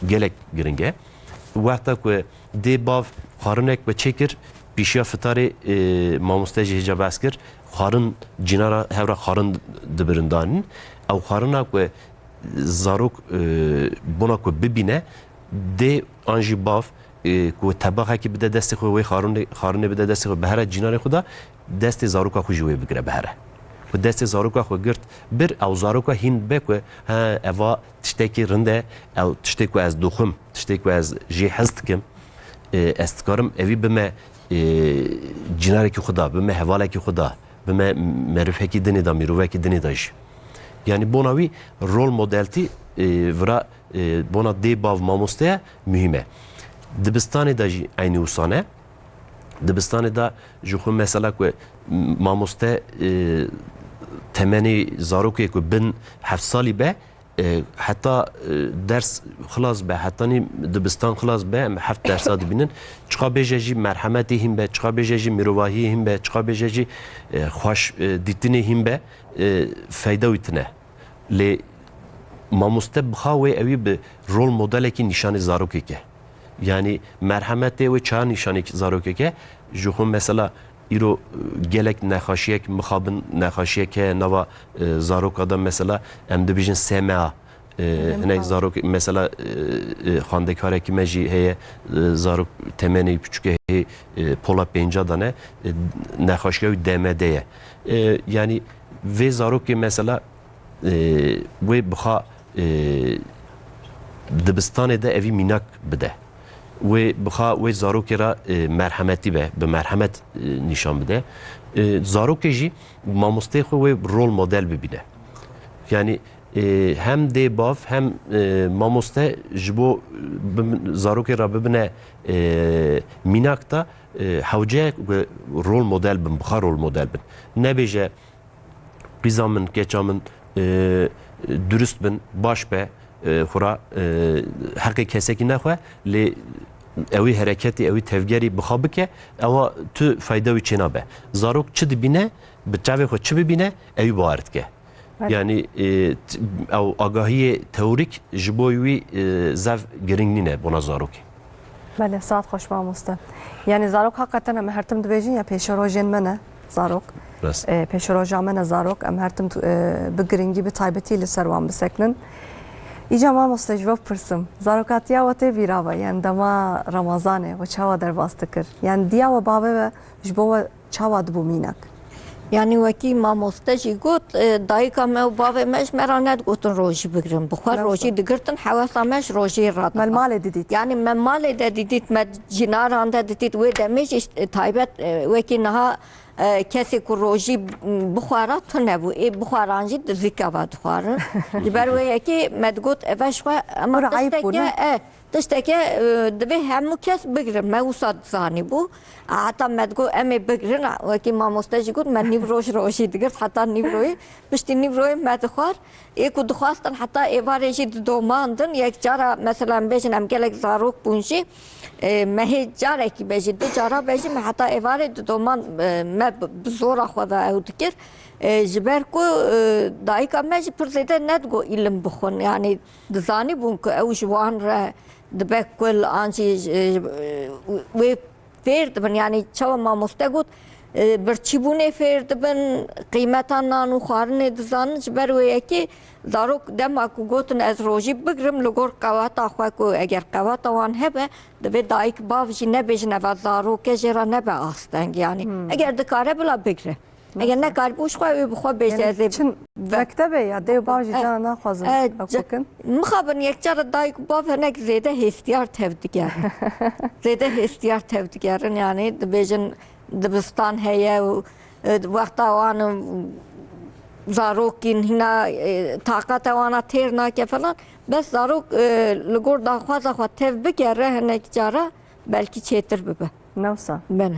gelek giring e. Wexta ku dê bav xwarinek bi çêkir, pîşiya fitarê, e, mamoste jî hêja behs kir, xwarin cînara hevra xwarin dibirin danîn. Ew xwarina ku zarok, e, bona ku bibîne, dê an jî bav, e, ku tebaxekî bide destê xwe, wê xarûnê-, xarûnê bide destê xwe, bihere cînarê xwe de, destê zaroka xwe jî wê bigire bihere. Ku destê zaroka xwe girt bir, ew zaroka hîn be ku, he, eva tiştekî rind e, ew tiştê ku ez dixwim, tiştê ku ez jê hez dikim, e, ez dikarim evî bime, e, cînarekî xwe de, bime hevalekî xwe de, bime merivekî dinê de, mirovekî dinê de jî. Yanî bona wî rol modeltî, e, vira, e, bona dê bav mamosteya muhîm e. Dibistanê de jî eynî wisa ne. Dibistanê de ji xwe mesela ku mamoste, e, temenê zarokê ku bin heft salî be, e, heta, e, ders xilas be, hetanî dibistan xilas be, em heft dersa dibînin. Çiqa bêje jî merhemetê hîn be, çiqa bêje jî mirovahiyê hîn be, çiqa bêje jî, e, xweş, e, dîtinê hîn be, e, feyda wî tine. Lê mamoste bixa wê ewî bi rol modelekî nîşanî zarokê ke. Yanî merhemetê wê çawa nîşanî zarokê ke? Ji xwe mesela îro, e, gelek nexaşiyek mixabin, nexaşiyek heye nava, e, zaroka de mesela em dibêjin S M A. E, hinek zarok mesela, e, e, xwendekarekî me jî heye, e, zarok temenê piçûke heye, e, pola pênca de ne, e, nexaşiya wî D M D ye. E, yanî vê zarokê mesela, e, wê bixa, e, dibistanê de evî mînak bide. Wê bixa wê zarokê re, e, merhemetî be, bi merhemet, e, nîşan bide. E, zarokê jî mamosteyê xwe wê rol model bibîne. Yanî, e, hem dê bav hem, e, mamoste ji bo, e, bi-, zarokê re bibine, e, mînak de, e, hewce ye ku rol model bin, bixa rol model bin. Nebêje, qîza min, keça min, e, durust bin, baş be, e, xura, e, heqê kesekî nexwe, lê ewî hereketî, ewî tevgerî bixa bike, ewa tu feyda wî çênabe. Zarok çi dibîne, bi çavê xwe çi bibîne, ewî bawer dike. Belê. Yanî, e, t-, ew agahiyê teorîk ji bo wî, e, zef giring nîne bona zarokê. Belê, saet xweş mamoste. Yanî zarok hakikaten em her tim dibêjin ya pêşerojên me ne zarok. Rast. E, pêşeroja me ne zarok. Em her tim, e, bi giringî, bi taybetî li ser wan bisekinin. Îca mamoste ji we bipirsim. Zarokatiya we tê bîra we, yanî dema Remezanê we çawa derbas dikir? Yanî diya we bavê we ji bo we çawa dibû mînak? Yanî wekî mamoste jî got, e, dayika me û bavê me ji me re nedigotin rojî bigirin. Bi xwe rojî digirtin, hewesa me ji rojê re dihat. Me li malê didît. Yanî me malê de didît, me cînaran de didît. Wê demê jî, e, taybet, e, wekî niha e, kesê ku rojî bixwara tune bû. Ê bixwaran jî di zîka ve dixwarin. Ji ber wê yekê me digot, eve ji xwe, ema Pir eyb bû, tişteke, ne? e, tişteke, e, divê hemû kes bigrin. Me wisa dizanî bû. Heta me digot, em ê bigrin. Wekî mamoste jî got, me nîv roj rojî digirt, heta nîvroyê. Piştî nîvroyê me dixwar. Ê ku dixwastin heta êvarê jî didomandin, yek cara, mesela, em bêjin, em gelek zarok bûn jî, e, me hê carekî be jî, du cara be jî, me heta êvarê didoman, e, me bi, bi zora xwe ve ew dikir. E, ji ber ku, e, dayika me jî pir zêde nedigot îlim bixwin, yanî dizanîbûn ku ew ji wan re dibe kul, an jî, e, wê fêr dibin. Yanî çawa mamoste got, e, birçîbûnê fêr dibin, qîmeta nan û xwarinê dizanin. Ji ber wê yekê zarok dema ku gotin ez rojî bigrim, li gor qeweta xwe, ku eger qeweta wan hebe, divê dayik bav jî nebêjin eva zaroke jê re nebe asteng. Yanî Hmm. eger dikare bila bigre. Eger nekaribû ji xwe wê bi xwe bêje, Yanî ez ê çin ve- mektebê ya dê û bav jî E, cana naxwazin e, ew ce- bikin. Mixabin yek cara dayik û bav hinek zêde hêstiyar tev digerin. Zêde hêstiyar tev digerin, yanî dibêjin dibistan heye û, e, wexta wan, e, zarokîn hîna, e, taqeta wana têr nake falan. Bes zarok, e, li gor daxwaza xwe tev bigere hinek cara belkî çêtir bibe. Ne wisa? Belê.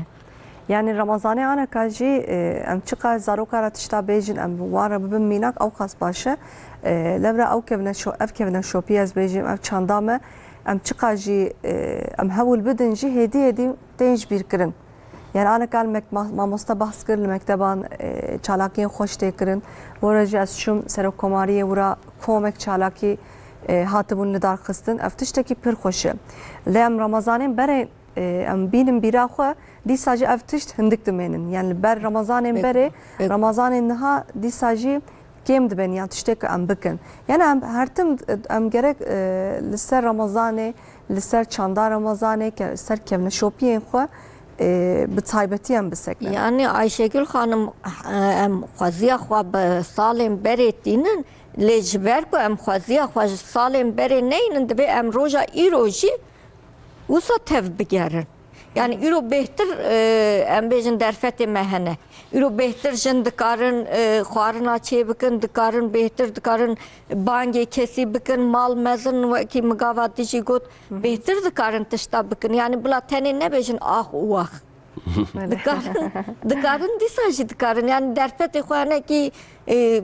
Yanî Remezanê aneka jî, e, em çiqas zaroka re tişta bêjin, em wan re bibin mînak, ew qas baş e. E, lewra ew kevneşo-, ev kevneşopî ez bêjim, ev çanda me, em çiqas jî, e, em hewl bidin jî hêdî hêdî tên ji bîr kirin. Yanî aneka li mek-, ma-, mamoste behs kir, li mekteban, e, çalakiyên xweş tê kirin. Were jî ez çûm serokkomariyê wira komek çalakî, e, hatibûn lidarxistin. Ev tiştekî pir xweş e. Lê em Remezanên berê e, em bînin bîra xwe, dîsa jî ev tişt hindik dimênin. Yani li ber Remezanên Peki, berê, peki. Remezanên niha dîsa jî kêm dibin ya tiştê ku em bikin. Yani em her tim, em gerek, e, li ser Remezanê, li ser çanda Remezanê, ke-, ser kevneşopiyên xwe, e, bi taybetî em bisekinin. Yani Ayşegül Xanim, e, em xweziya xwe bi salên berê tînin, lê ji ber ku em xweziya xwe ji salên berê neynin, divê em roja îro jî wisa tev bigerin. Yani îro bêhtir, e, em bêjin derfetê me hene. Îro bêhtir jin dikarin, e, xwarina çê bikin, dikarin bêhtir, dikarin bangê kesî bikin, mal mezin wekî min gava dijî got, bêhtir dikarin tişta bikin. Yani bila tenê nebêjin ax û wax. Dikarin, dikarin dîsa jî dikarin. Yani derfetê xwe hinekî, e,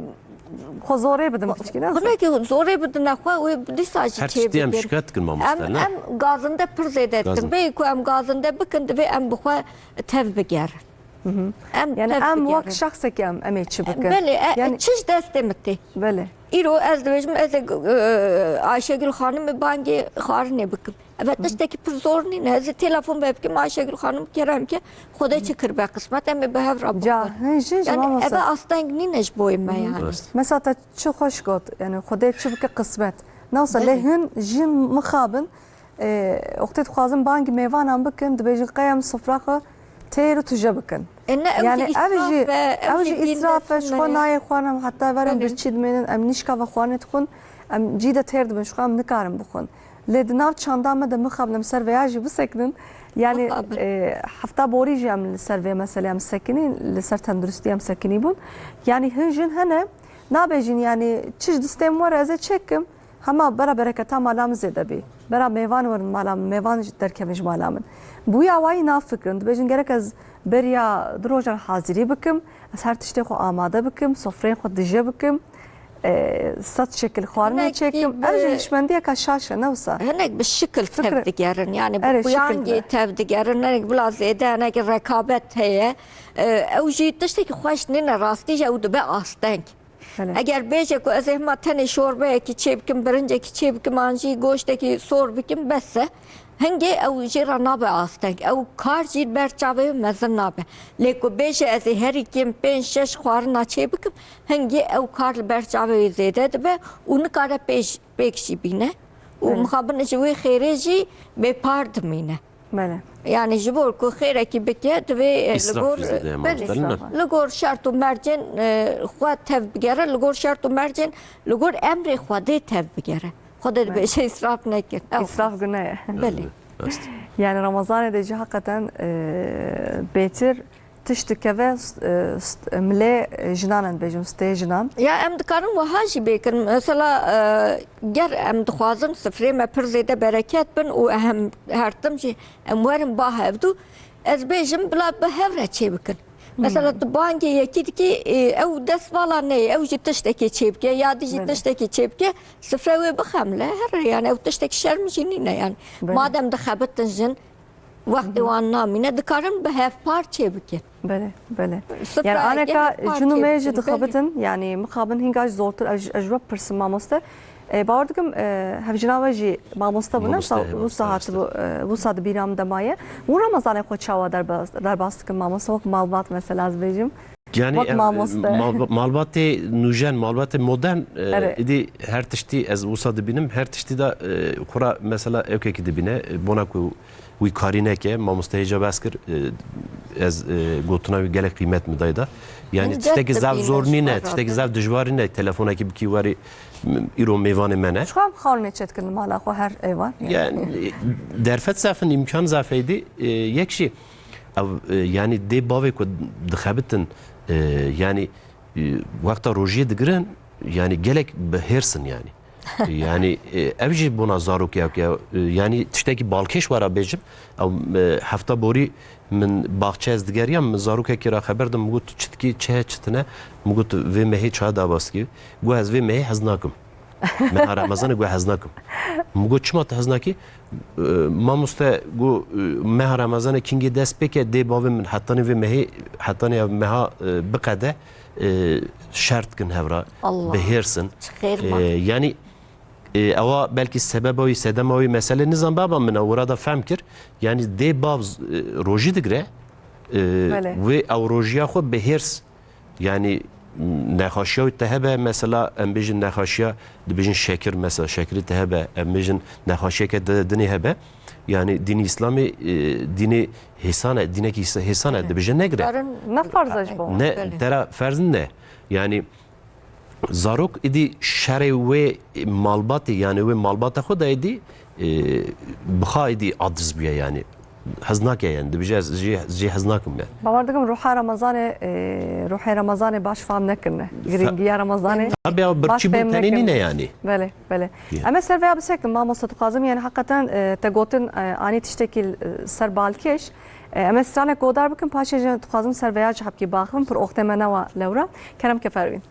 Xwe zorê bidin piçkî, ne? Xwe nekî zorê bidine xwe, wê dîsa jî Her çê tiştî em bikin. Şikayet dikin mamoste, Em, ne? Em gazinde pir zêde dikin. Gazinde. Bê ku em gazinde bikin, divê em bi xwe tev bigerin. Em Yani tev em bigerin. Wek şexsekî em, em ê çi bikin? Belê, e, Yani çi ji destê min tê? Belê. Îro ez dibêjim, ez ê, e, Ayşegül Xanimê bangê xwarinê bikim. Eve tiştekî pir zor nîne. Ez ê telefon be bikim, Ayşegül Xanim kerem ke, Xwedê çi kiribe qismet, em ê bi hev re bixwin. Ca hin jin ji Yani mamoste. Eve asteng nîne ji boyê me yani. Rast. Mesela te çi xweş got, yani Xwedê çi bike qismet. Ne wisa lê Belê. Hin jin mixabin, e, wextê dixwazin bangî mêvanan bikin, dibêjin qey em sofra xwe têr û tije bikin. E, ne, ew Yani jî ev îsraf jî, e, ew ew jî jî îsraf e, dîn ji xwe de nayê xwarin, heta verin Belê. Birçî dimênin, em nîşka ve xwarinê dixwin, em cî de têr dibin, ji xwe em nikarin bixwin. Lê di nav çanda me de mixabin em ser vêya jî bisekinin. Yani, Mixabin. E, hefta borî jî em li ser vê meselê em sekinîn, li ser tenduristî em sekinî bûn. Yani hin jin hene, nabêjin yani çi ji distê min were ez ê çêkim. Hema bera bereketa mala min zêde bî. Bera mêvan werin mala min, mêvan jî derkevin ji mala min. Bi wî awayî nafikirin. Dibêjin gerek ez beriya du rojan hazirî bikim. Ez her tiştê xwe amade bikim, sofreyên xwe dije bikim. E, sed şekil xwarinê Hinek çêkim. Ev jî bi hişmendiyeka şaş e, ne wisa? Hinek bi şikil Fikir- tev digerin. Yani Erê, bi şikil kuyangê be. Tev digerin. Hinek bila zêde, hinek rekabet heye. E, ew jî tiştekî xweş nîne, rastî jî ew dibe asteng. Belê. Eger bêje ku ez ê hema tenê şorbeyekî çê bikim, birincekî çê bikim, an jî goştekî sor bikim, bes e. Hingê ew jê re nabe asteng. Ew kar jî ber çavê wê mezin nabe. Lê ku bêje ez ê herî kêm pênc şeş xwarina çê bikim, hingê ew kar li ber çavê wê zêde dibe û nikare pêş, pêk jî bîne. Û Belê. Mixabin ji wê xêrê jî bêpar dimîne. Belê. Yani ji bo ku xêrekî bike, divê, e, li Îsraf gor, jî zêde ye, belê. Mamoste, ne? Li gor şert û mercên, e, xwe tev bigere, li gor şert û mercên, li gor emrê Xwedê tev bigere. Xwedê Belê. Dibêje îsraf nekin. Ew Îsraf qas. Gune ye. Belê. Rast. Yani Ramazanê de jî hakikaten, e, bêtir tişt dikeve st-, e, st-, milê, e, jinan, em dibêjin, stê jinan. Ya em dikarin wiha jî bêkin. Mesela, e, ger em dixwazin sifrê me pir zêde bereket bin û em her tim jî em werin ba hevdû, ez bêjim bila bi hev re çêbikin. Mesela tu bangê yekî dikî, e, ew dest vala neyê, ew jî tiştekê çêbike, ya dî jî Belê. tiştekê çêbike, sifre wê bixemle, here, yani ew tiştek şerm jî nîne yani. Belê. Madem dixebitin jin, wextê wan namîne, dikarin bi hevpar çêbikin. Belê, belê. Sifre Yani aneka hevpar jin û me jî çêbikin, belê. dixebitin, yani mixabin hînga jî zortir, ez, ez ji we pirsim mamoste. E, bawer dikim, e, hevjina we jî mamoste bûne, Mamoste, sa-, mamoste, wisa mamoste. hatibû, e, wisa di bîra min de maye. Hûn Remezanê xwe çawa derbas, derbas dikin mamoste, wek malbat mesela ez bêjim? Yani, Wek e, mamoste. mal-, malbatê nûjen, malbatê modern, e, Erê. êdî her tiştî ez wisa dibînim, her tiştî de, e, xwe ra mesela ewkekî dibîne, e, bona ku wî karî neke, mamoste hêja behs kir, e, ez, e, gotina wî gelek qîmet min dayê de. Yani Min tiştekî dest zaf dibîne zor nîne, ji tiştekî xwe zaf dijwar nîne, telefonekî bikî werî, m-, îro mêvanê me ne. Ji xwe em xanimê çêdikin li mala xwe her êvar. Yani, e, derfet zaf in, îmkan zaf êdî, e, yek jî, ev, e, yani dê bavê ku dixebitin, e, yani, e, wexta rojiyê digirin, yani gelek bi hêrs in yani. Yani, e, ev jî bona zarokê ew ke, e, yani tiştekî balkêş wera bêjim, ew, e, hefta borî min baxçe ez digeriyam, min zarokekî ra xeber dim, min got, "Tu çi dikî, çi heye, çi tine?" Min got, "Vê mehê çawa dabas dikî?" Got, "Ez vê mehê hez nakim. Meha Remezanê got hez nakim." Min got, "Çima tu hez nakî?" E, mamoste got, e, "Meha Remezanê kingê dest pê ke, dê bavê min hetanî vê mehê, hetanî ev meha, e, biqede, e, şer dikin hev ra, Allah. bi hêrs in." Çi xêr E, ma. yani, e, ewa belkî sebeba wî, sedema wî mesele nizan baba min ew wira da fehm kir. Yani dê bav, e, rojî digre, e, Belê. wê ew rojiya xwe bi hêrs, yani nexaşiya wî te hebe, mesela em bêjin nexaşiya, dibêjin şekir, mesela şekirî te hebe, em bêjin nexaşiyeke di-, dinê hebe. Yani dînî Îslamê, e, dînê hêsan e, dînekî hês-, hêsan e, Belê. dibêje negire. Karin Ne farz e ji bo. Ne, Belê. te ra ferz ne. Yani zarok êdî şerê wê malbatê, yani wê malbata xwe de êdî, e, bi xwe êdî aciz bûye yani. Hez nake yani, dibêje ez jê, jê hez nakim yani. Bawer dikim ruha Remezanê, e, ruhê Remezanê baş fam nekirine. Girîngiya Remezanê Tabii ya, baş birçî bû fêm tenê nekirine. nîne yani. Belê, belê. Ya. Em ê ser vêya bisekin, mamoste, dixwazim, yani heqeten, e, te gotin, e, anî tiştekî, e, ser balkêş. E, em ê stranek godar bikin, paşê jî dixwazim ser vêya jî hepkî baxivim, pir oxtê me newa lewra. Kerem ke Perwîn.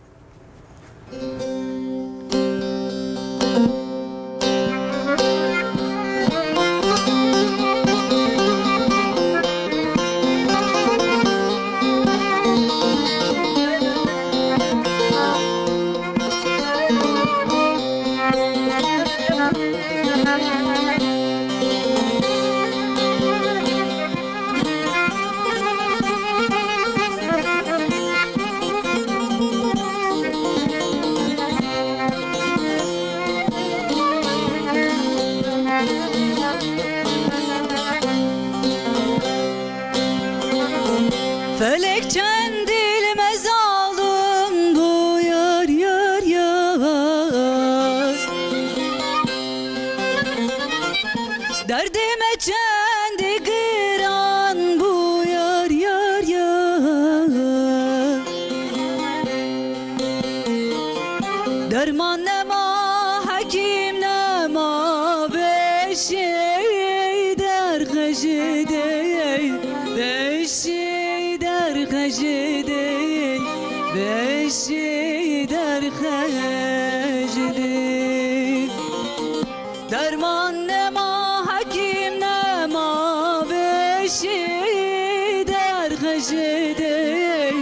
Felek çendî li me zalim bû, yar, yar, yar. Derdê me çendî giran bû, yar, yar, yar. Derman nema, hekîm nema, beşê derxe ji dê, beşê derxe ji dê, beşê derxe ji dê. Derman nema, hekîm nema, beşê derxe ji dê,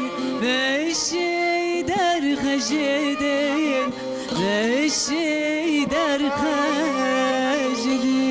beşê derxe ji dê, beşê derxe ji dê.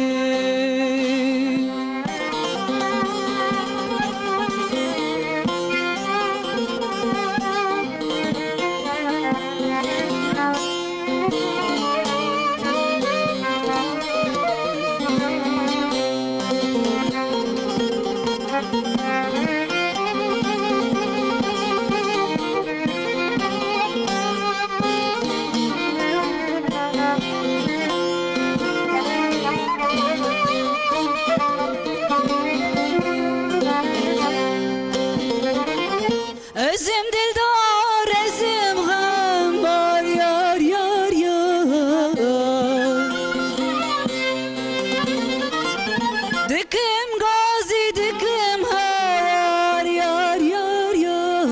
Dikim gazî, dikim hawar, yar, yar, yar.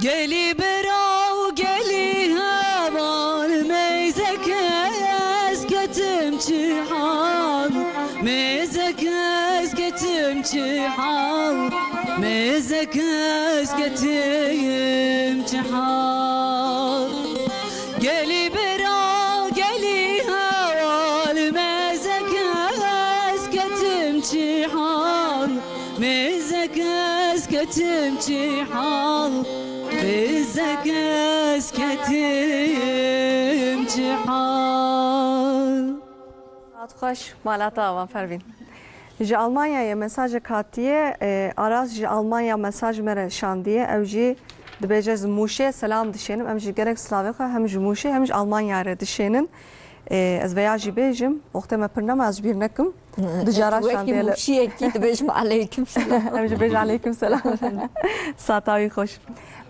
Gelî bira û gelî heval, mêzeke ez ketim çi hal, mêzeke ez ketim çi hal, mêzeke ez ketim çi hal. Gelî bira, gelî heval, mêzeke ez ketim çi hal, mêzeke ez ketim çi hal, mêzeke ez ketim çi hal. Saet xweş, mala te ava Pervîn. Ji Almanyayê mesajek hatiye, e, Aras ji Almanya mesaj me re şandiye. Ew jî dibêje, ez Mûşê selam dişênim. Em ji gelek silavê xwe hem ji Mûşê hem ji Almanya re dişênin. E, ez veya jî bêjim, wextê me pir nema, ez ji bîr nekim. Du cara Wekî şandiye li Mûşiyekî dibêjim aleyküm selam. Em jî bêjin aleyküm selam. Sata wî xweş.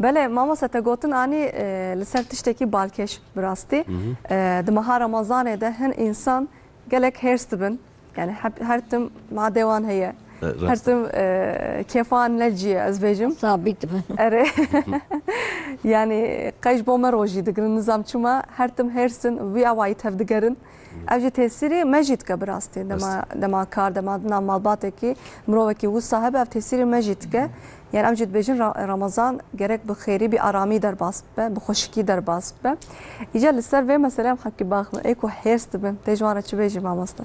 Belê, mamoste, te gotin anî, e, li ser tiştekî balkêş bi rastî. Hı hı. E, di meha Remezanê de hin însan gelek hêrs dibin. Yani hep, her tim madê wan heye. E, rast e. Her tim, e, kêfan ne cî ye, ez bêjim. Sabit bin. Erê. Yani qey ji bo me rojî digirin, nizam çima her tim hêrs in, vî awayî tevdigerin. Ev jî tesîrê me jî dike bi rastî. Dema, Rast. dema kar, dema di nav malbatekî mirovekî wisa hebe, ev tesîrê me jî dike. Yani em jî dibêjin Ra-, Ramazan gerek bi xêrî, bi aramî derbas bibe, bi xweşikî derbas bibe. Îca li ser vê meselê em hekî baxin. Ê ku hêrs dibin, tê ji wan re çi bêjî mamoste?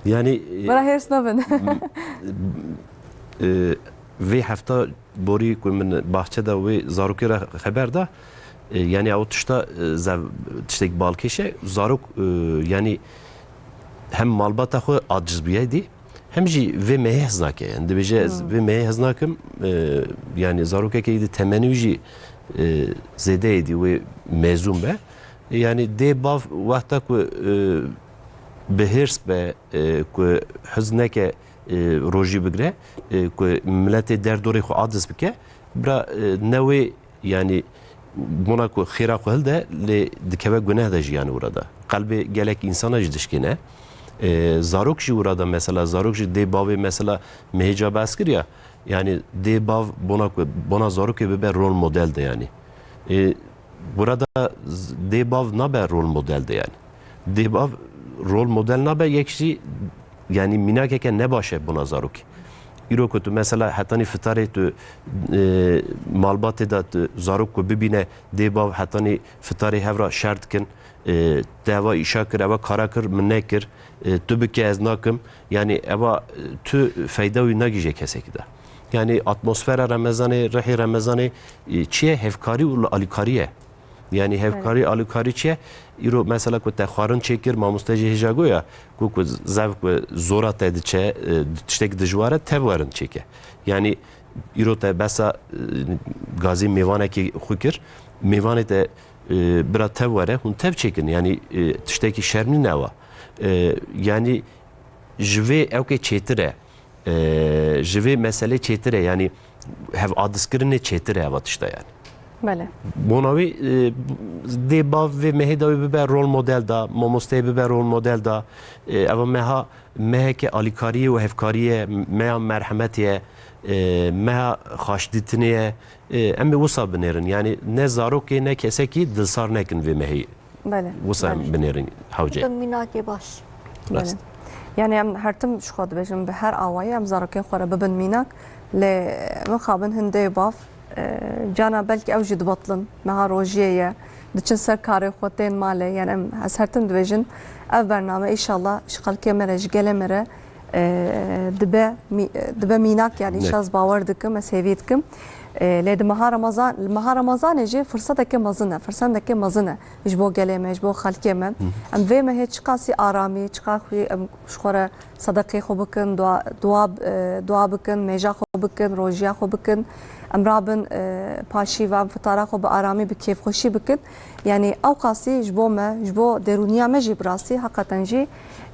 Yani, e, Bira hêrs nebin. e, vê hefta borî ku min baxçe de wê zarokê re xeber da, e, yani ew tişta, e, zev-, tiştek balkêş e. Zarok, e, yani hem malbata xwe aciz bûye dî, hem jî vê mehê hez nake. Yani dibêje, ez Hmm. vê mehê hez nakim, e, yani zarokeke êdî temenî wî jî, e, zêde êdî wê mezûn be. Yani dê bav wexta ku, e, bi hêrs be, e, ku hez neke, e, rojî bigire, e, ku miletê derdorê xwe aciz bike, bira, e, ne wê, yani bona ku xêra xwe hilde, lê dikeve guneh de jî yani orada. Qelbê gelek însana jî dişkêne. E, zarok jî orada mesela, zarok jî dê bavê mesela mehêca behs kiriya. Yani dê bav bona ku, bona zarokê bibe rol model de yani. E, burada z-, dê bav nabe rol model de yani. Dê bav rol model nabe, yek jî yani mînakeke nebaş e bona zarokê. Îro ku tu mesela hetanî fitarê tu, e, malbatê de tu zarok ku bibîne dê bav hetanî fitarê hev re şer dikin, e, te eva îşa kir, eva kara kir, min nekir, e, tu bike ez nakim. Yani eva, e, tu feyda wî nagîje kesekî de. Yani atmosfera Remezanê, rihê Remezanê, e, çi ye? Hevkarî û alîkarî ye. Yani hevkarî, Evet. alîkarî çi ye? Îro mesela ku te xwarin çêkir, mamoste jî hêja goya, ku, ku zev ku zora te diçe, e, tiştek dijwar e, tev werin çêke. Yani îro te besa, e, gazî mêvanekî xwe kir, mêvanê te, e, bira tev were, hûn tev çêkin. Yani, e, tiştekî şerm nîne ewa. E, yani ji vê ewkê çêtir e. E, ji vê meselê çêtir e. Yani hev adizkirinê çêtir e eva tişta yani. Belê. Bona wî, e, dê bav vê mehê de wê bibe rol model da, mamosteyê bibe rol model da. E, eva meha meheke alîkariyê û hevkariyê, meha merhemetê ye, e, meha xaşdîtinê ye. E, em ê wisa binêrin. Yani ne zarokê ne kesekî dilsar nekin vê mehê. Belê, Wisa em belê. binêrin hewce. Bibin mînakê baş. Rast. Belê. Yani em her tim ji xwe dibêjin, bi her awayî em zarokên xwe re bibin mînak. Lê mixabin hin dê û bav, e, cana belkî ew jî dibetilin. Meha rojiyê ye. Diçin ser karê xwe, tên malê. Yani em, ez her tim dibêjin, ev bername îşallah ji xelkê me re, ji gelê me re, e, dibe mî-, dibe mînak, yani Ne. îşallah ez bawer dikim, ez hêvî dikim. E, lê di meha Remezan, li meha Remezanê jî firseteke mezin e, firseteke mezin e ji bo gelê me, ji bo xelkê me. Hı hı. Em vê mehê çiqasî aramî, çiqasî em ji xwe re sedeqê xwe bikin, dua, dua, e, dua bikin, mêja xwe bikin, rojiya xwe bikin. Em rabin, e, paşî van fitara xwe bi aramî, bi kêfxweşî bikin. Yani ew qasî ji bo me, ji bo derûniya me jî bi rastî heqeten jî,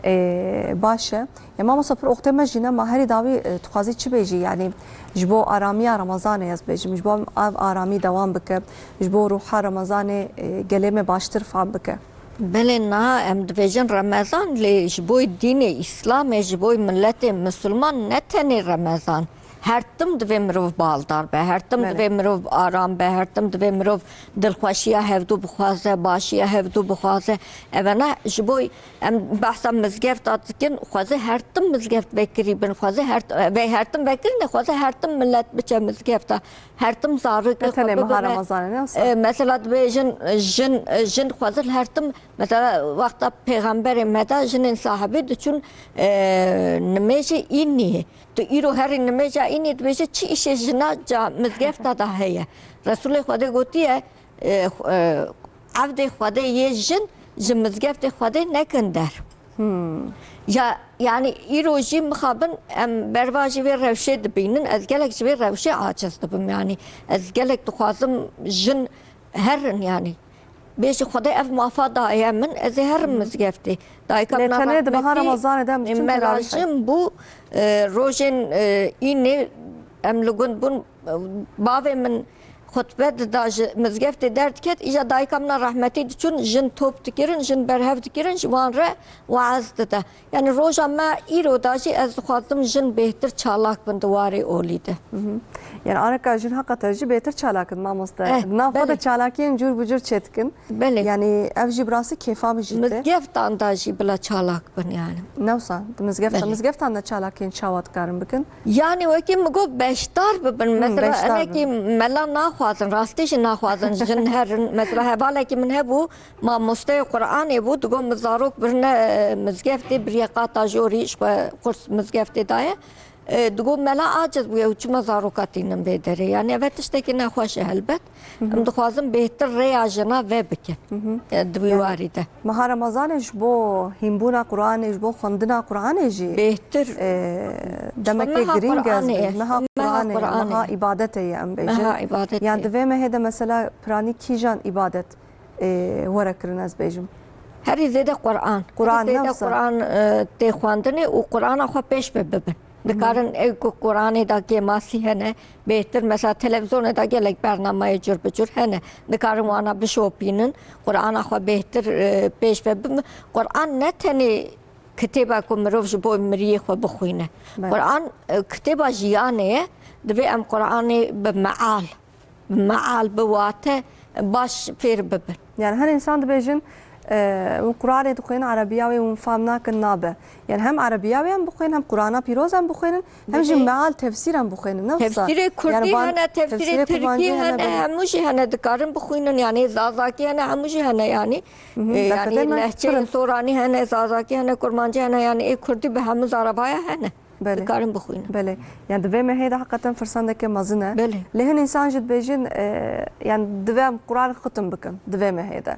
e, baş e. Ya mamosta pir oxtê me jî ne, ma herî dawî, e, tu xwazî çi bêjî? Yani ji bo aramiya Remezanê ez bêjim, ji bo ev aramî dewam bike, ji bo ruha Remezanê, e, gelê me baştir fam bike. Belê, niha em dibêjin Remezan, lê ji bo dînê Îslamê, ji bo miletê Misilman ne tenê Remezan. Her tim divê mirov baldar be, her tim Belê. divê mirov aram be, her tim divê mirov dilxweşiya hevdû bixwaze, başiya hevdû bixwaze. Evena ji bo em behsa mizgefta dikin, xwezê her tim mizgeft vekirî bin, xwezê her, vê her tim vekirî ne, xwezê her tim milet biçe mizgefta. Her tim zarokê Ne xwe tenê meha bibire. Remezanê, ne wisa? E, mesela dibêjin jin, jin xwezir her tim, mesela wexta pêxemberê me de jinên sahibî diçûn, e, nimêjê îniyê. Tu îro herî nimêja îniyê dibêje çi îşê jina ca mizgefta de heye. Resulê Xwedê gotiye, e, xw-, e, evdê Xwedê yê jin ji mizgeftê Xwedê nekin der. Ya, yani îro jî mixabin em berva jî vê rewşê dibînin. Ez gelek ji vê rewşê aciz dibim. Yani ez gelek dixwazim jin herin yani. Bêjî Xwedê ev mafa daye min, ez ê herim mizgeftê. Dayika Lê min a tenê di meha rehmetî, Remezanê de em diçin mela teravîh jin bû, e, rojên, e, înê em li gund bûn, e, bavê min xutbe dida ji mizgeftê derdiket, îja dayika min a rehmetî diçûn, jin top dikirin, jin berhev dikirin, ji wan re weaz dide. Yani roja me îro da jî ez dixwazim jin bêhtir çalak bin di warê olî de. Mhm. Yani areka jin heqeten jî bêhtir çalak in, mamoste. Eh, Di nav xwe de belê. çalakiyên cûr bi cûr çêdikin. Belê. Yani ev jî bi rastî kêfa min jî te. Mizgeftan da jî bila çalak bin yani. Ne wisa, di mizgeftan, Belê. mizgeftan de çalakiyên çawa dikarin bikin? Yani wekî min got beşdar bibin. Hı, Mesela beşdar enekî bibin. mela naxwazin, rastî jî naxwazin jin herin. Mesela hevalekî min hebû, Mamosteyê Qur'anê bû, digot min zarok birine, e, mizgeftê, biriye qata jorî, ji xwe qurs mizgeftê daye. E, digot mela aciz bûye û çima zaroka tînin vê derê. Yani eve tiştekî nexweş e helbet. Em dixwazin bêhtir rêya jina vebike. E, di wî Yani warî de. Meha Remezanê ji bo hînbûna Qur'anê, ji bo xwendina Qur'anê jî, Bêhtir. e, demekê Meha girîng e, Qur'anê ye. meha Meha Qur'anê ye, Qur'anê meha ye. îbadetê ye em bêjin. Meha îbadetê Yani ye. di vê mehê de mesela piranî kîjan îbadet e, were kirin, ez bêjim. Herî zêde Quran. Quran Herî zêde ne wisa? Quran, e, tê xwendinê û Qurana xwe pêş ve bibin. Dikarin ew ku Quranê de kêmasî hene, bêhtir mesela televîzyonê de gelek bernameyê cur bi cur hene. Dikarin wana bişopînin, Qurana xwe bêhtir, e, pêş ve bibin. Quran ne tenê kitêba ku mirov ji bo miriyê xwe bixwîne. Belê. Quran, e, kitêba jiyanê ye. Divê em Quranê bi meal meal, bi wate baş fêr bibin. Yani her insan dibêjin, e, hûn Quranê dixwînin, Erebiya wê hûn fam nakin, nabe. Yani hem Erebiya wê em bixwînin, hem Qurana Pîroz em bixwînin, hem jî Belê. meal tefsîr em bixwînin. Ne wisa? Tefsîrê Kurdî Yani van hene, tefsîrê tefsîrê Tirkî Kurmancî hene, hene, belê. hemû jî hene, dikarin bixwînin, yani Zazakî hene, hemû jî hene yani. Hı hı, E, yani derfetên me lehçeyên pir in. Soranî hene, Zazakî hene, Kurmancî hene, yani ê Kurdî bi hemû zaravaya hene. Belê. Dikarin bixwînin. Belê. Yani di vê mehê de heqeten firsendeke mezin e. Belê. Lê hin insan jî dibêjin, e, yani divê em Quran xitim bikin di vê mehê de.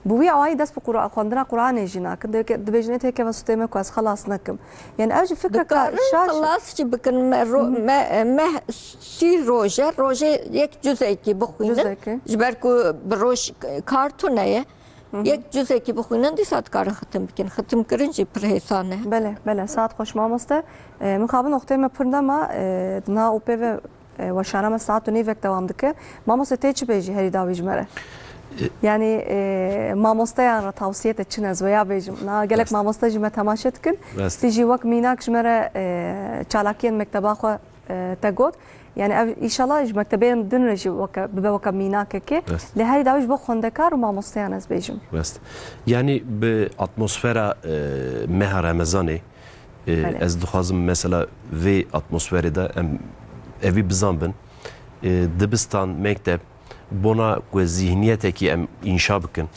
Bi wî awayî dest bi Qura-, xwendina Quranê jî nakin. Dibêjin ê têkeve sûdê me ku ez xelas nekim. Yani ev jî fikreka Dikarin şaş. Xelas jî bikin. Me, ro, me, meh sî roj e. Rojê yek cuzekî bixwînin. Cuzekî. Ji ber ku bi roj kar tune ye. Hı hı. Yek cuzekî bixwînin, dîsa dikarin xitim bikin. Xitimkirin jî pir hêsan e. Belê, belê. Saet xweş mamoste. E, mixabin wextê me pir nema, e, di niha û pê ve, e, weşana me saet û nîvek dewam dike. Mamoste tê çi bêjî herî dawî ji me re? E, Yani, e, mamosteyan re tawsiyê te çi ne, ez weya bêjim. Niha gelek Rast. mamoste jî me temaşe dikin. Rast. Tî jî wek mînak ji me re, e, çalakiyên mekteba xwe e, te got. Yani ev, înşallah ji mektebeyên din re jî weke, bibe weke mînakekê. Rast. Lê herî dawî ji bo xwendekar û mamosteyan ez bêjim. Rast. Yani bi atmosfera, e, meha Remezanê, e, Belê. ez dixwazim mesela vê atmosferê de em evî bizanbin. E, dibistan, mekteb, bona ku zîhniyetekî em înşa bikin,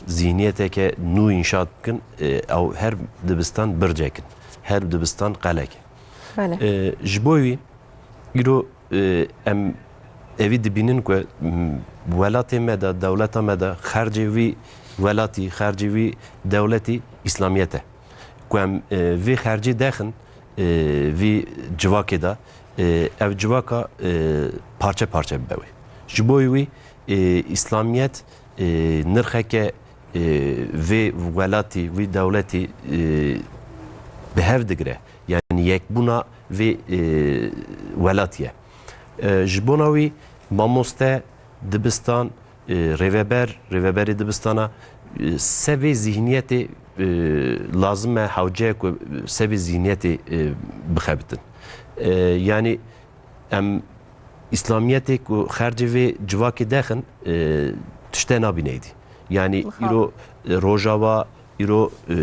zîhniyeteke nû înşa bikin, e, ew her dibistan bircek in, her dibistan qelek e. Belê. E, ji bo wî îro, e, em evî dibînin ku, m, welatê me de, dewleta me de xercê wî welatî, xercê wî dewletî îslamiyet e. Ku em, e, vê xercê dexin, e, vî civakê de, e, ev civaka, e, parçe parçe bibe wê. Ji bo wî, e, îslamiyet, e, nirxeke, e, vê welatî, vî dewletî, e, bi hev digire. Yani yekbûna vê, e, welatî ye. E, ji bona wî mamoste, dibistan, e, rêveber, rêveberê dibistana, E, sevê zihniyetê, e, lazim e hewce ku sevê zihniyetê, e, bixebitin. E, yanî em îslamiyetê ku xercê vê civakê dexin, e, tişte nabîne êdî. Yanî îro, e, Rojava, îro, e,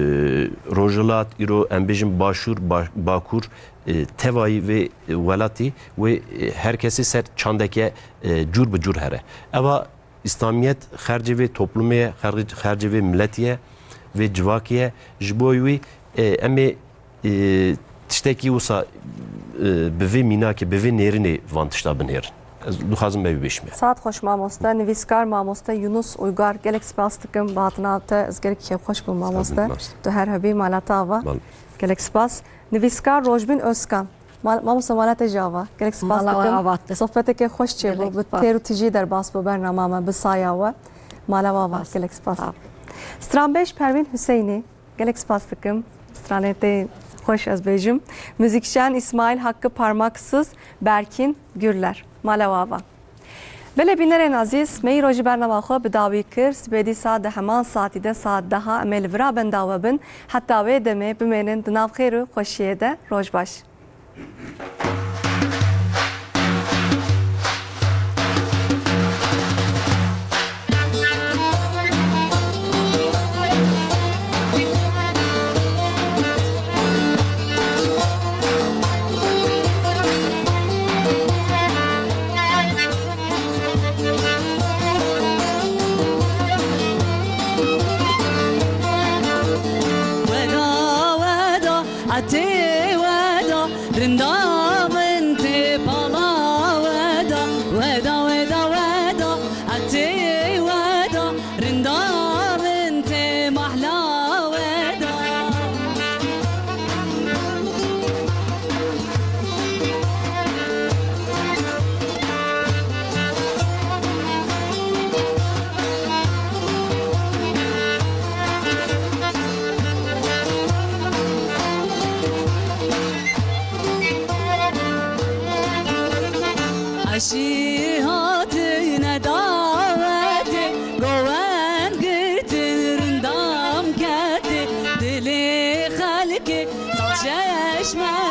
Rojhilat, îro em bêjin Başûr, Ba-, Bakur, e, tevayî vê welatî wê, e, her kesê ser çandeke, e, cûr bi cûr here. Eva îslamiyet xercê vê toplumê ye, xerc-, xercê vê miletî ye, vê civakê ye. Ji bo wî, e, em ê, e, tiştekî wisa, e, bi vê mînakê, bi vê nêrînê van tişta binêrin. Ez dixwazim me bibêjime. Saet xweş mamoste, nivîskar mamoste Yunus Uygar, gelek spas dikim bi hatina te, ez gelek kêfxweş bûm mamoste. Sağ olun, mamoste. Tu her hebî, mala te ava. Mal- Gelek spas. Nivîskar Rojbîn Özkan. Mal-, mamoste, mala te jî ava. Gelek spas dikim. Mala we ava. Sohbeteke xweş çêbû. Gelek spas. Bi têr û tijî derbas bû bernama me bi saya we. Mala we ava. Spas. Gelek spas. Sağ ol. Stranbêj Pervîn Hüseynî. Gelek spas dikim. Stranê te xweş ez bêjim. Muzîkjen İsmail Hakkı Parmaksız, Berkin Gürler. Mala we ava. Belê bînerên ezîz, me îro jî bernama xwe bi dawî kir. Sibê dîsa di heman saetî de, saet deha, em ê li vira benda we bin. Heta wê demê bimênin di nav xêr û xweşiyê de. Roj baş. Weda, weda, etê weda, rinda min tê pala weda. Weda, weda, weda, etê weda, rinda min tê mahla weda. Eşî hatine dawetê, govend girtin rindam ketê, dilê xelkê sal çeşme